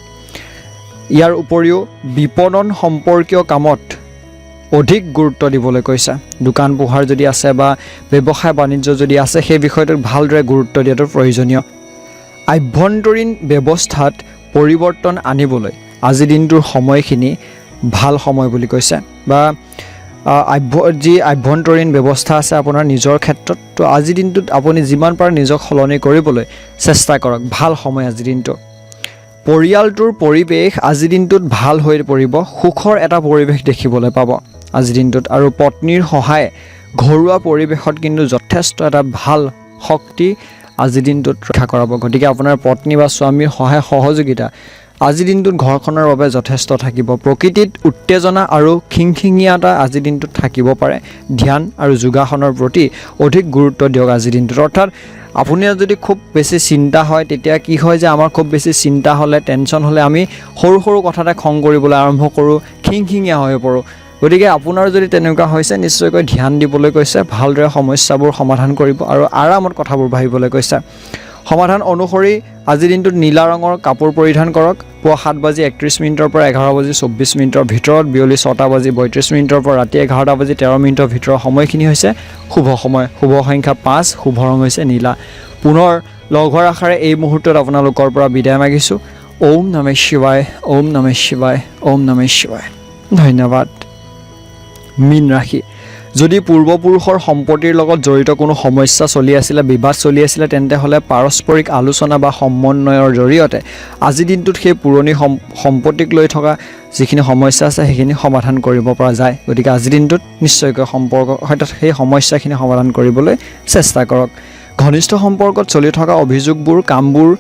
ইয়াৰ উপৰিও বিপণন সম্পৰ্কীয় কামত অধিক গুৰুত্ব দিবলৈ কৈছে। দোকান পোহাৰ যদি আছে বা ব্যৱসায় বাণিজ্য যদি আছে, সেই বিষয়টোত ভালদৰে গুৰুত্ব দিয়াটো প্ৰয়োজনীয়। আভ্যন্তৰীণ ব্যৱস্থাত পৰিৱৰ্তন আনিবলৈ আজিৰ দিনটোৰ সময়খিনি ভাল সময় বুলি কৈছে। বা যি আভ্যন্তৰীণ ব্যৱস্থা আছে আপোনাৰ নিজৰ ক্ষেত্ৰত, তো আজিৰ দিনটোত আপুনি যিমান পাৰে নিজক সলনি কৰিবলৈ চেষ্টা কৰক। ভাল সময় আজিৰ দিনটো। পৰিয়ালটোৰ পৰিৱেশ আজিৰ দিনটোত ভাল হৈ পৰিব। সুখৰ এটা পৰিৱেশ দেখিবলৈ পাব আজিৰ দিনটোত। আৰু পত্নীৰ সহায়ে ঘৰুৱা পৰিৱেশত কিন্তু যথেষ্ট এটা ভাল শক্তি আজিৰ দিনটোত ৰক্ষা কৰাব। গতিকে আপোনাৰ পত্নী বা স্বামীৰ সহায় সহযোগিতা আজিৰ দিনটোত ঘৰখনৰ বাবে যথেষ্ট থাকিব। প্ৰকৃতিত উত্তেজনা আৰু খিংখিঙীয়া আজিৰ দিনটোত থাকিব পাৰে। ধ্যান আৰু যোগাসনৰ প্ৰতি অধিক গুৰুত্ব দিয়ক আজিৰ দিনটোত। অৰ্থাৎ আপোনাৰ যদি খুব বেছি চিন্তা হয়, তেতিয়া কি হয় যে আমাৰ খুব বেছি চিন্তা হ'লে, টেনশ্যন হ'লে আমি সৰু সৰু কথাতে খং কৰিবলৈ আৰম্ভ কৰোঁ, খিংখিঙীয়া হৈ পৰোঁ। গতিকে আপোনাৰ যদি তেনেকুৱা হৈছে, নিশ্চয়কৈ ধ্যান দিবলৈ কৈছে। ভালদৰে সমস্যাবোৰ সমাধান কৰিব আৰু আৰামত কথাবোৰ ভাবিবলৈ কৈছে। সমাধান অনুসৰি আজিৰ দিনটোত নীলা ৰঙৰ কাপোৰ পৰিধান কৰক। পুৱা 7 বাজি 31 মিনিটৰ পৰা 11 বাজি 24 মিনিটৰ ভিতৰত, বিয়লি 6টা বাজি 32 মিনিটৰ পৰা ৰাতি 11টা বাজি 13 মিনিটৰ ভিতৰৰ সময়খিনি হৈছে শুভ সময়। শুভ সংখ্যা 5, শুভ ৰং হৈছে নীলা। পুনৰ লগ হোৱাৰ আশাৰে এই মুহূৰ্তত আপোনালোকৰ পৰা বিদায় মাগিছোঁ। ওম নমঃ শিৱায়, ওম নমঃ শিৱায়, ওম নমঃ শিৱায়। ধন্যবাদ। মীন ৰাশি। যদি পূৰ্বপুৰুষৰ সম্পত্তিৰ লগত জড়িত কোনো সমস্যা চলি আছিলে, বিবাদ চলি আছিলে, তেন্তে হ'লে পাৰস্পৰিক আলোচনা বা সমন্বয়ৰ জৰিয়তে আজিৰ দিনটোত সেই পুৰণি সম্পত্তিক লৈ থকা যিখিনি সমস্যা আছে, সেইখিনি সমাধান কৰিব পৰা যায়। গতিকে আজিৰ দিনটোত নিশ্চয়কৈ সম্পৰ্ক হয়তো সেই সমস্যাখিনি সমাধান কৰিবলৈ চেষ্টা কৰক। ঘনিষ্ঠ সম্পৰ্কত চলি থকা অভিযোগবোৰ, কামবোৰ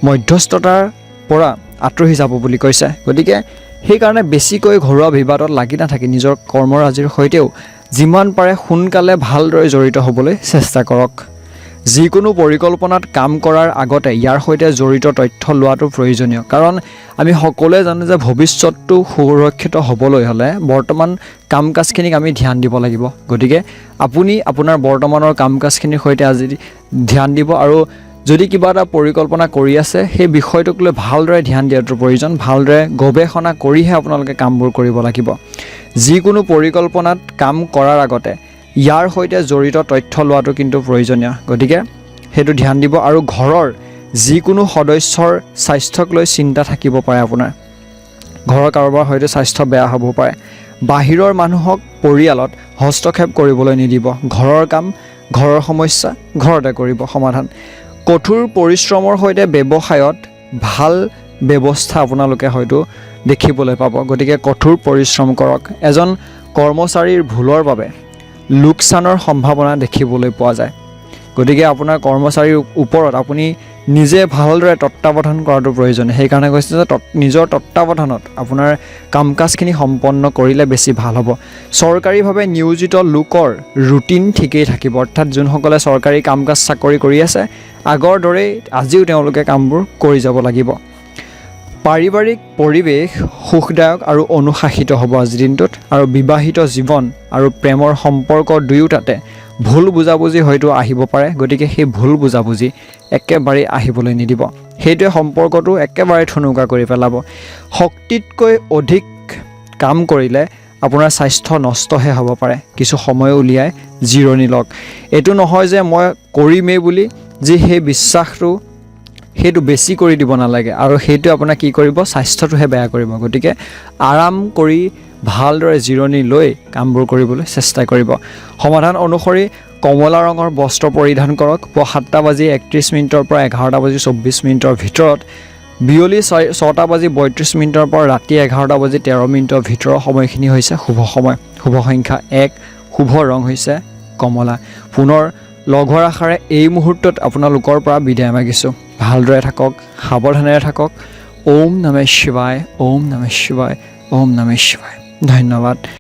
মধ্যস্থতাৰ পৰা আঁতৰি যাব বুলি কৈছে। গতিকে সেইকাৰণে বেছিকৈ ঘৰুৱা বিবাদত লাগি নাথাকি নিজৰ কৰ্মৰাজিৰ সৈতেও যিমান পাৰে সোনকালে ভালদৰে জড়িত হ'বলৈ চেষ্টা কৰক। যিকোনো পৰিকল্পনাত কাম কৰাৰ আগতে ইয়াৰ সৈতে জড়িত তথ্য লোৱাটো প্ৰয়োজনীয়। কাৰণ আমি সকলোৱে জানো যে ভৱিষ্যতটো সুৰক্ষিত হ'বলৈ হ'লে বৰ্তমান কাম কাজখিনিক আমি ধ্যান দিব লাগিব। গতিকে আপুনি আপোনাৰ বৰ্তমানৰ কাম কাজখিনিৰ সৈতে আজি ধ্যান দিব আৰু যদি কিবা এটা পৰিকল্পনা কৰি আছে, সেই বিষয়টোক লৈ ভালদৰে ধ্যান দিয়াটো প্ৰয়োজন। ভালদৰে গৱেষণা কৰিহে আপোনালোকে কামবোৰ কৰিব লাগিব। যিকোনো পৰিকল্পনাত কাম কৰাৰ আগতে ইয়াৰ সৈতে জড়িত তথ্য লোৱাটো কিন্তু প্ৰয়োজনীয়। গতিকে সেইটো ধ্যান দিব। আৰু ঘৰৰ যিকোনো সদস্যৰ স্বাস্থ্যক লৈ চিন্তা থাকিব পাৰে। আপোনাৰ ঘৰৰ কাৰোবাৰ হয়তো স্বাস্থ্য বেয়া হ'ব পাৰে। বাহিৰৰ মানুহক পৰিয়ালত হস্তক্ষেপ কৰিবলৈ নিদিব। ঘৰৰ কাম, ঘৰৰ সমস্যা ঘৰতে কৰিব সমাধান। কঠোৰ পৰিশ্ৰমৰ সৈতে ব্যৱসায়ত ভাল ব্যৱস্থা আপোনালোকে হয়তো দেখিবলৈ পাব, গতিকে কঠোৰ পৰিশ্ৰম কৰক। এজন কৰ্মচাৰীৰ ভুলৰ বাবে লোকচানৰ সম্ভাৱনা দেখিবলৈ পোৱা যায়, গতিকে আপোনাৰ কৰ্মচাৰীৰ ওপৰত আপুনি নিজে ভালদৰে তত্বাৱধান কৰাটো প্ৰয়োজন। সেইকাৰণে কৈছে যে নিজৰ তত্বাৱধানত আপোনাৰ কাম কাজখিনি সম্পন্ন কৰিলে বেছি ভাল হ'ব। চৰকাৰীভাৱে নিয়োজিত লোকৰ ৰুটিন ঠিকেই থাকিব, অৰ্থাৎ যোনসকলে চৰকাৰী কাম কাজ, চাকৰি কৰি আছে, আগৰ দৰেই আজিও তেওঁলোকে কামবোৰ কৰি যাব লাগিব। পাৰিবাৰিক পৰিৱেশ সুখদায়ক আৰু অনুশাসিত হ'ব আজিৰ দিনটোত আৰু বিবাহিত জীৱন আৰু প্ৰেমৰ সম্পৰ্ক দুয়োটাতে ভুল বুজাবুজি হয়তো আহিব পাৰে, গতিকে সেই ভুল বুজাবুজি একেবাৰেই আহিবলৈ নিদিব। সেইটোৱে সম্পৰ্কটো একেবাৰে ঠুনুকা কৰি পেলাব। শক্তিতকৈ অধিক কাম কৰিলে আপোনাৰ স্বাস্থ্য নষ্টহে হ'ব পাৰে। কিছু সময় উলিয়াই জিৰণি লওক। এইটো নহয় যে মই কৰিমেই বুলি যি সেই বিশ্বাসটো, সেইটো বেছি কৰি দিব নালাগে আৰু সেইটো আপোনাক কি কৰিব? স্বাস্থ্যটোহে বেয়া কৰিব। গতিকে আৰাম কৰি ভালদৰে জিৰণি লৈ কামবোৰ কৰিবলৈ চেষ্টা কৰিব। সমাধান অনুসৰি কমলা ৰঙৰ বস্ত্ৰ পৰিধান কৰক। পুৱা 7টা বাজি 31 মিনিটৰ পৰা 11টা বাজি 24 মিনিটৰ ভিতৰত, বিয়লি 6টা বাজি 32 মিনিটৰ পৰা ৰাতি 11টা বাজি 13 মিনিটৰ ভিতৰৰ সময়খিনি হৈছে শুভ সময়। শুভ সংখ্যা 1, শুভ ৰং হৈছে কমলা। পুনৰ লগ হোৱাৰ আশাৰে এই মুহূৰ্তত আপোনালোকৰ পৰা বিদায় মাগিছোঁ। ভালদৰে থাকক, সাৱধানেৰে থাকক। ওম নমঃ শিৱায়, ওম নমঃ শিৱায়, ওম নমঃ শিৱায়। ধন্যবাদ।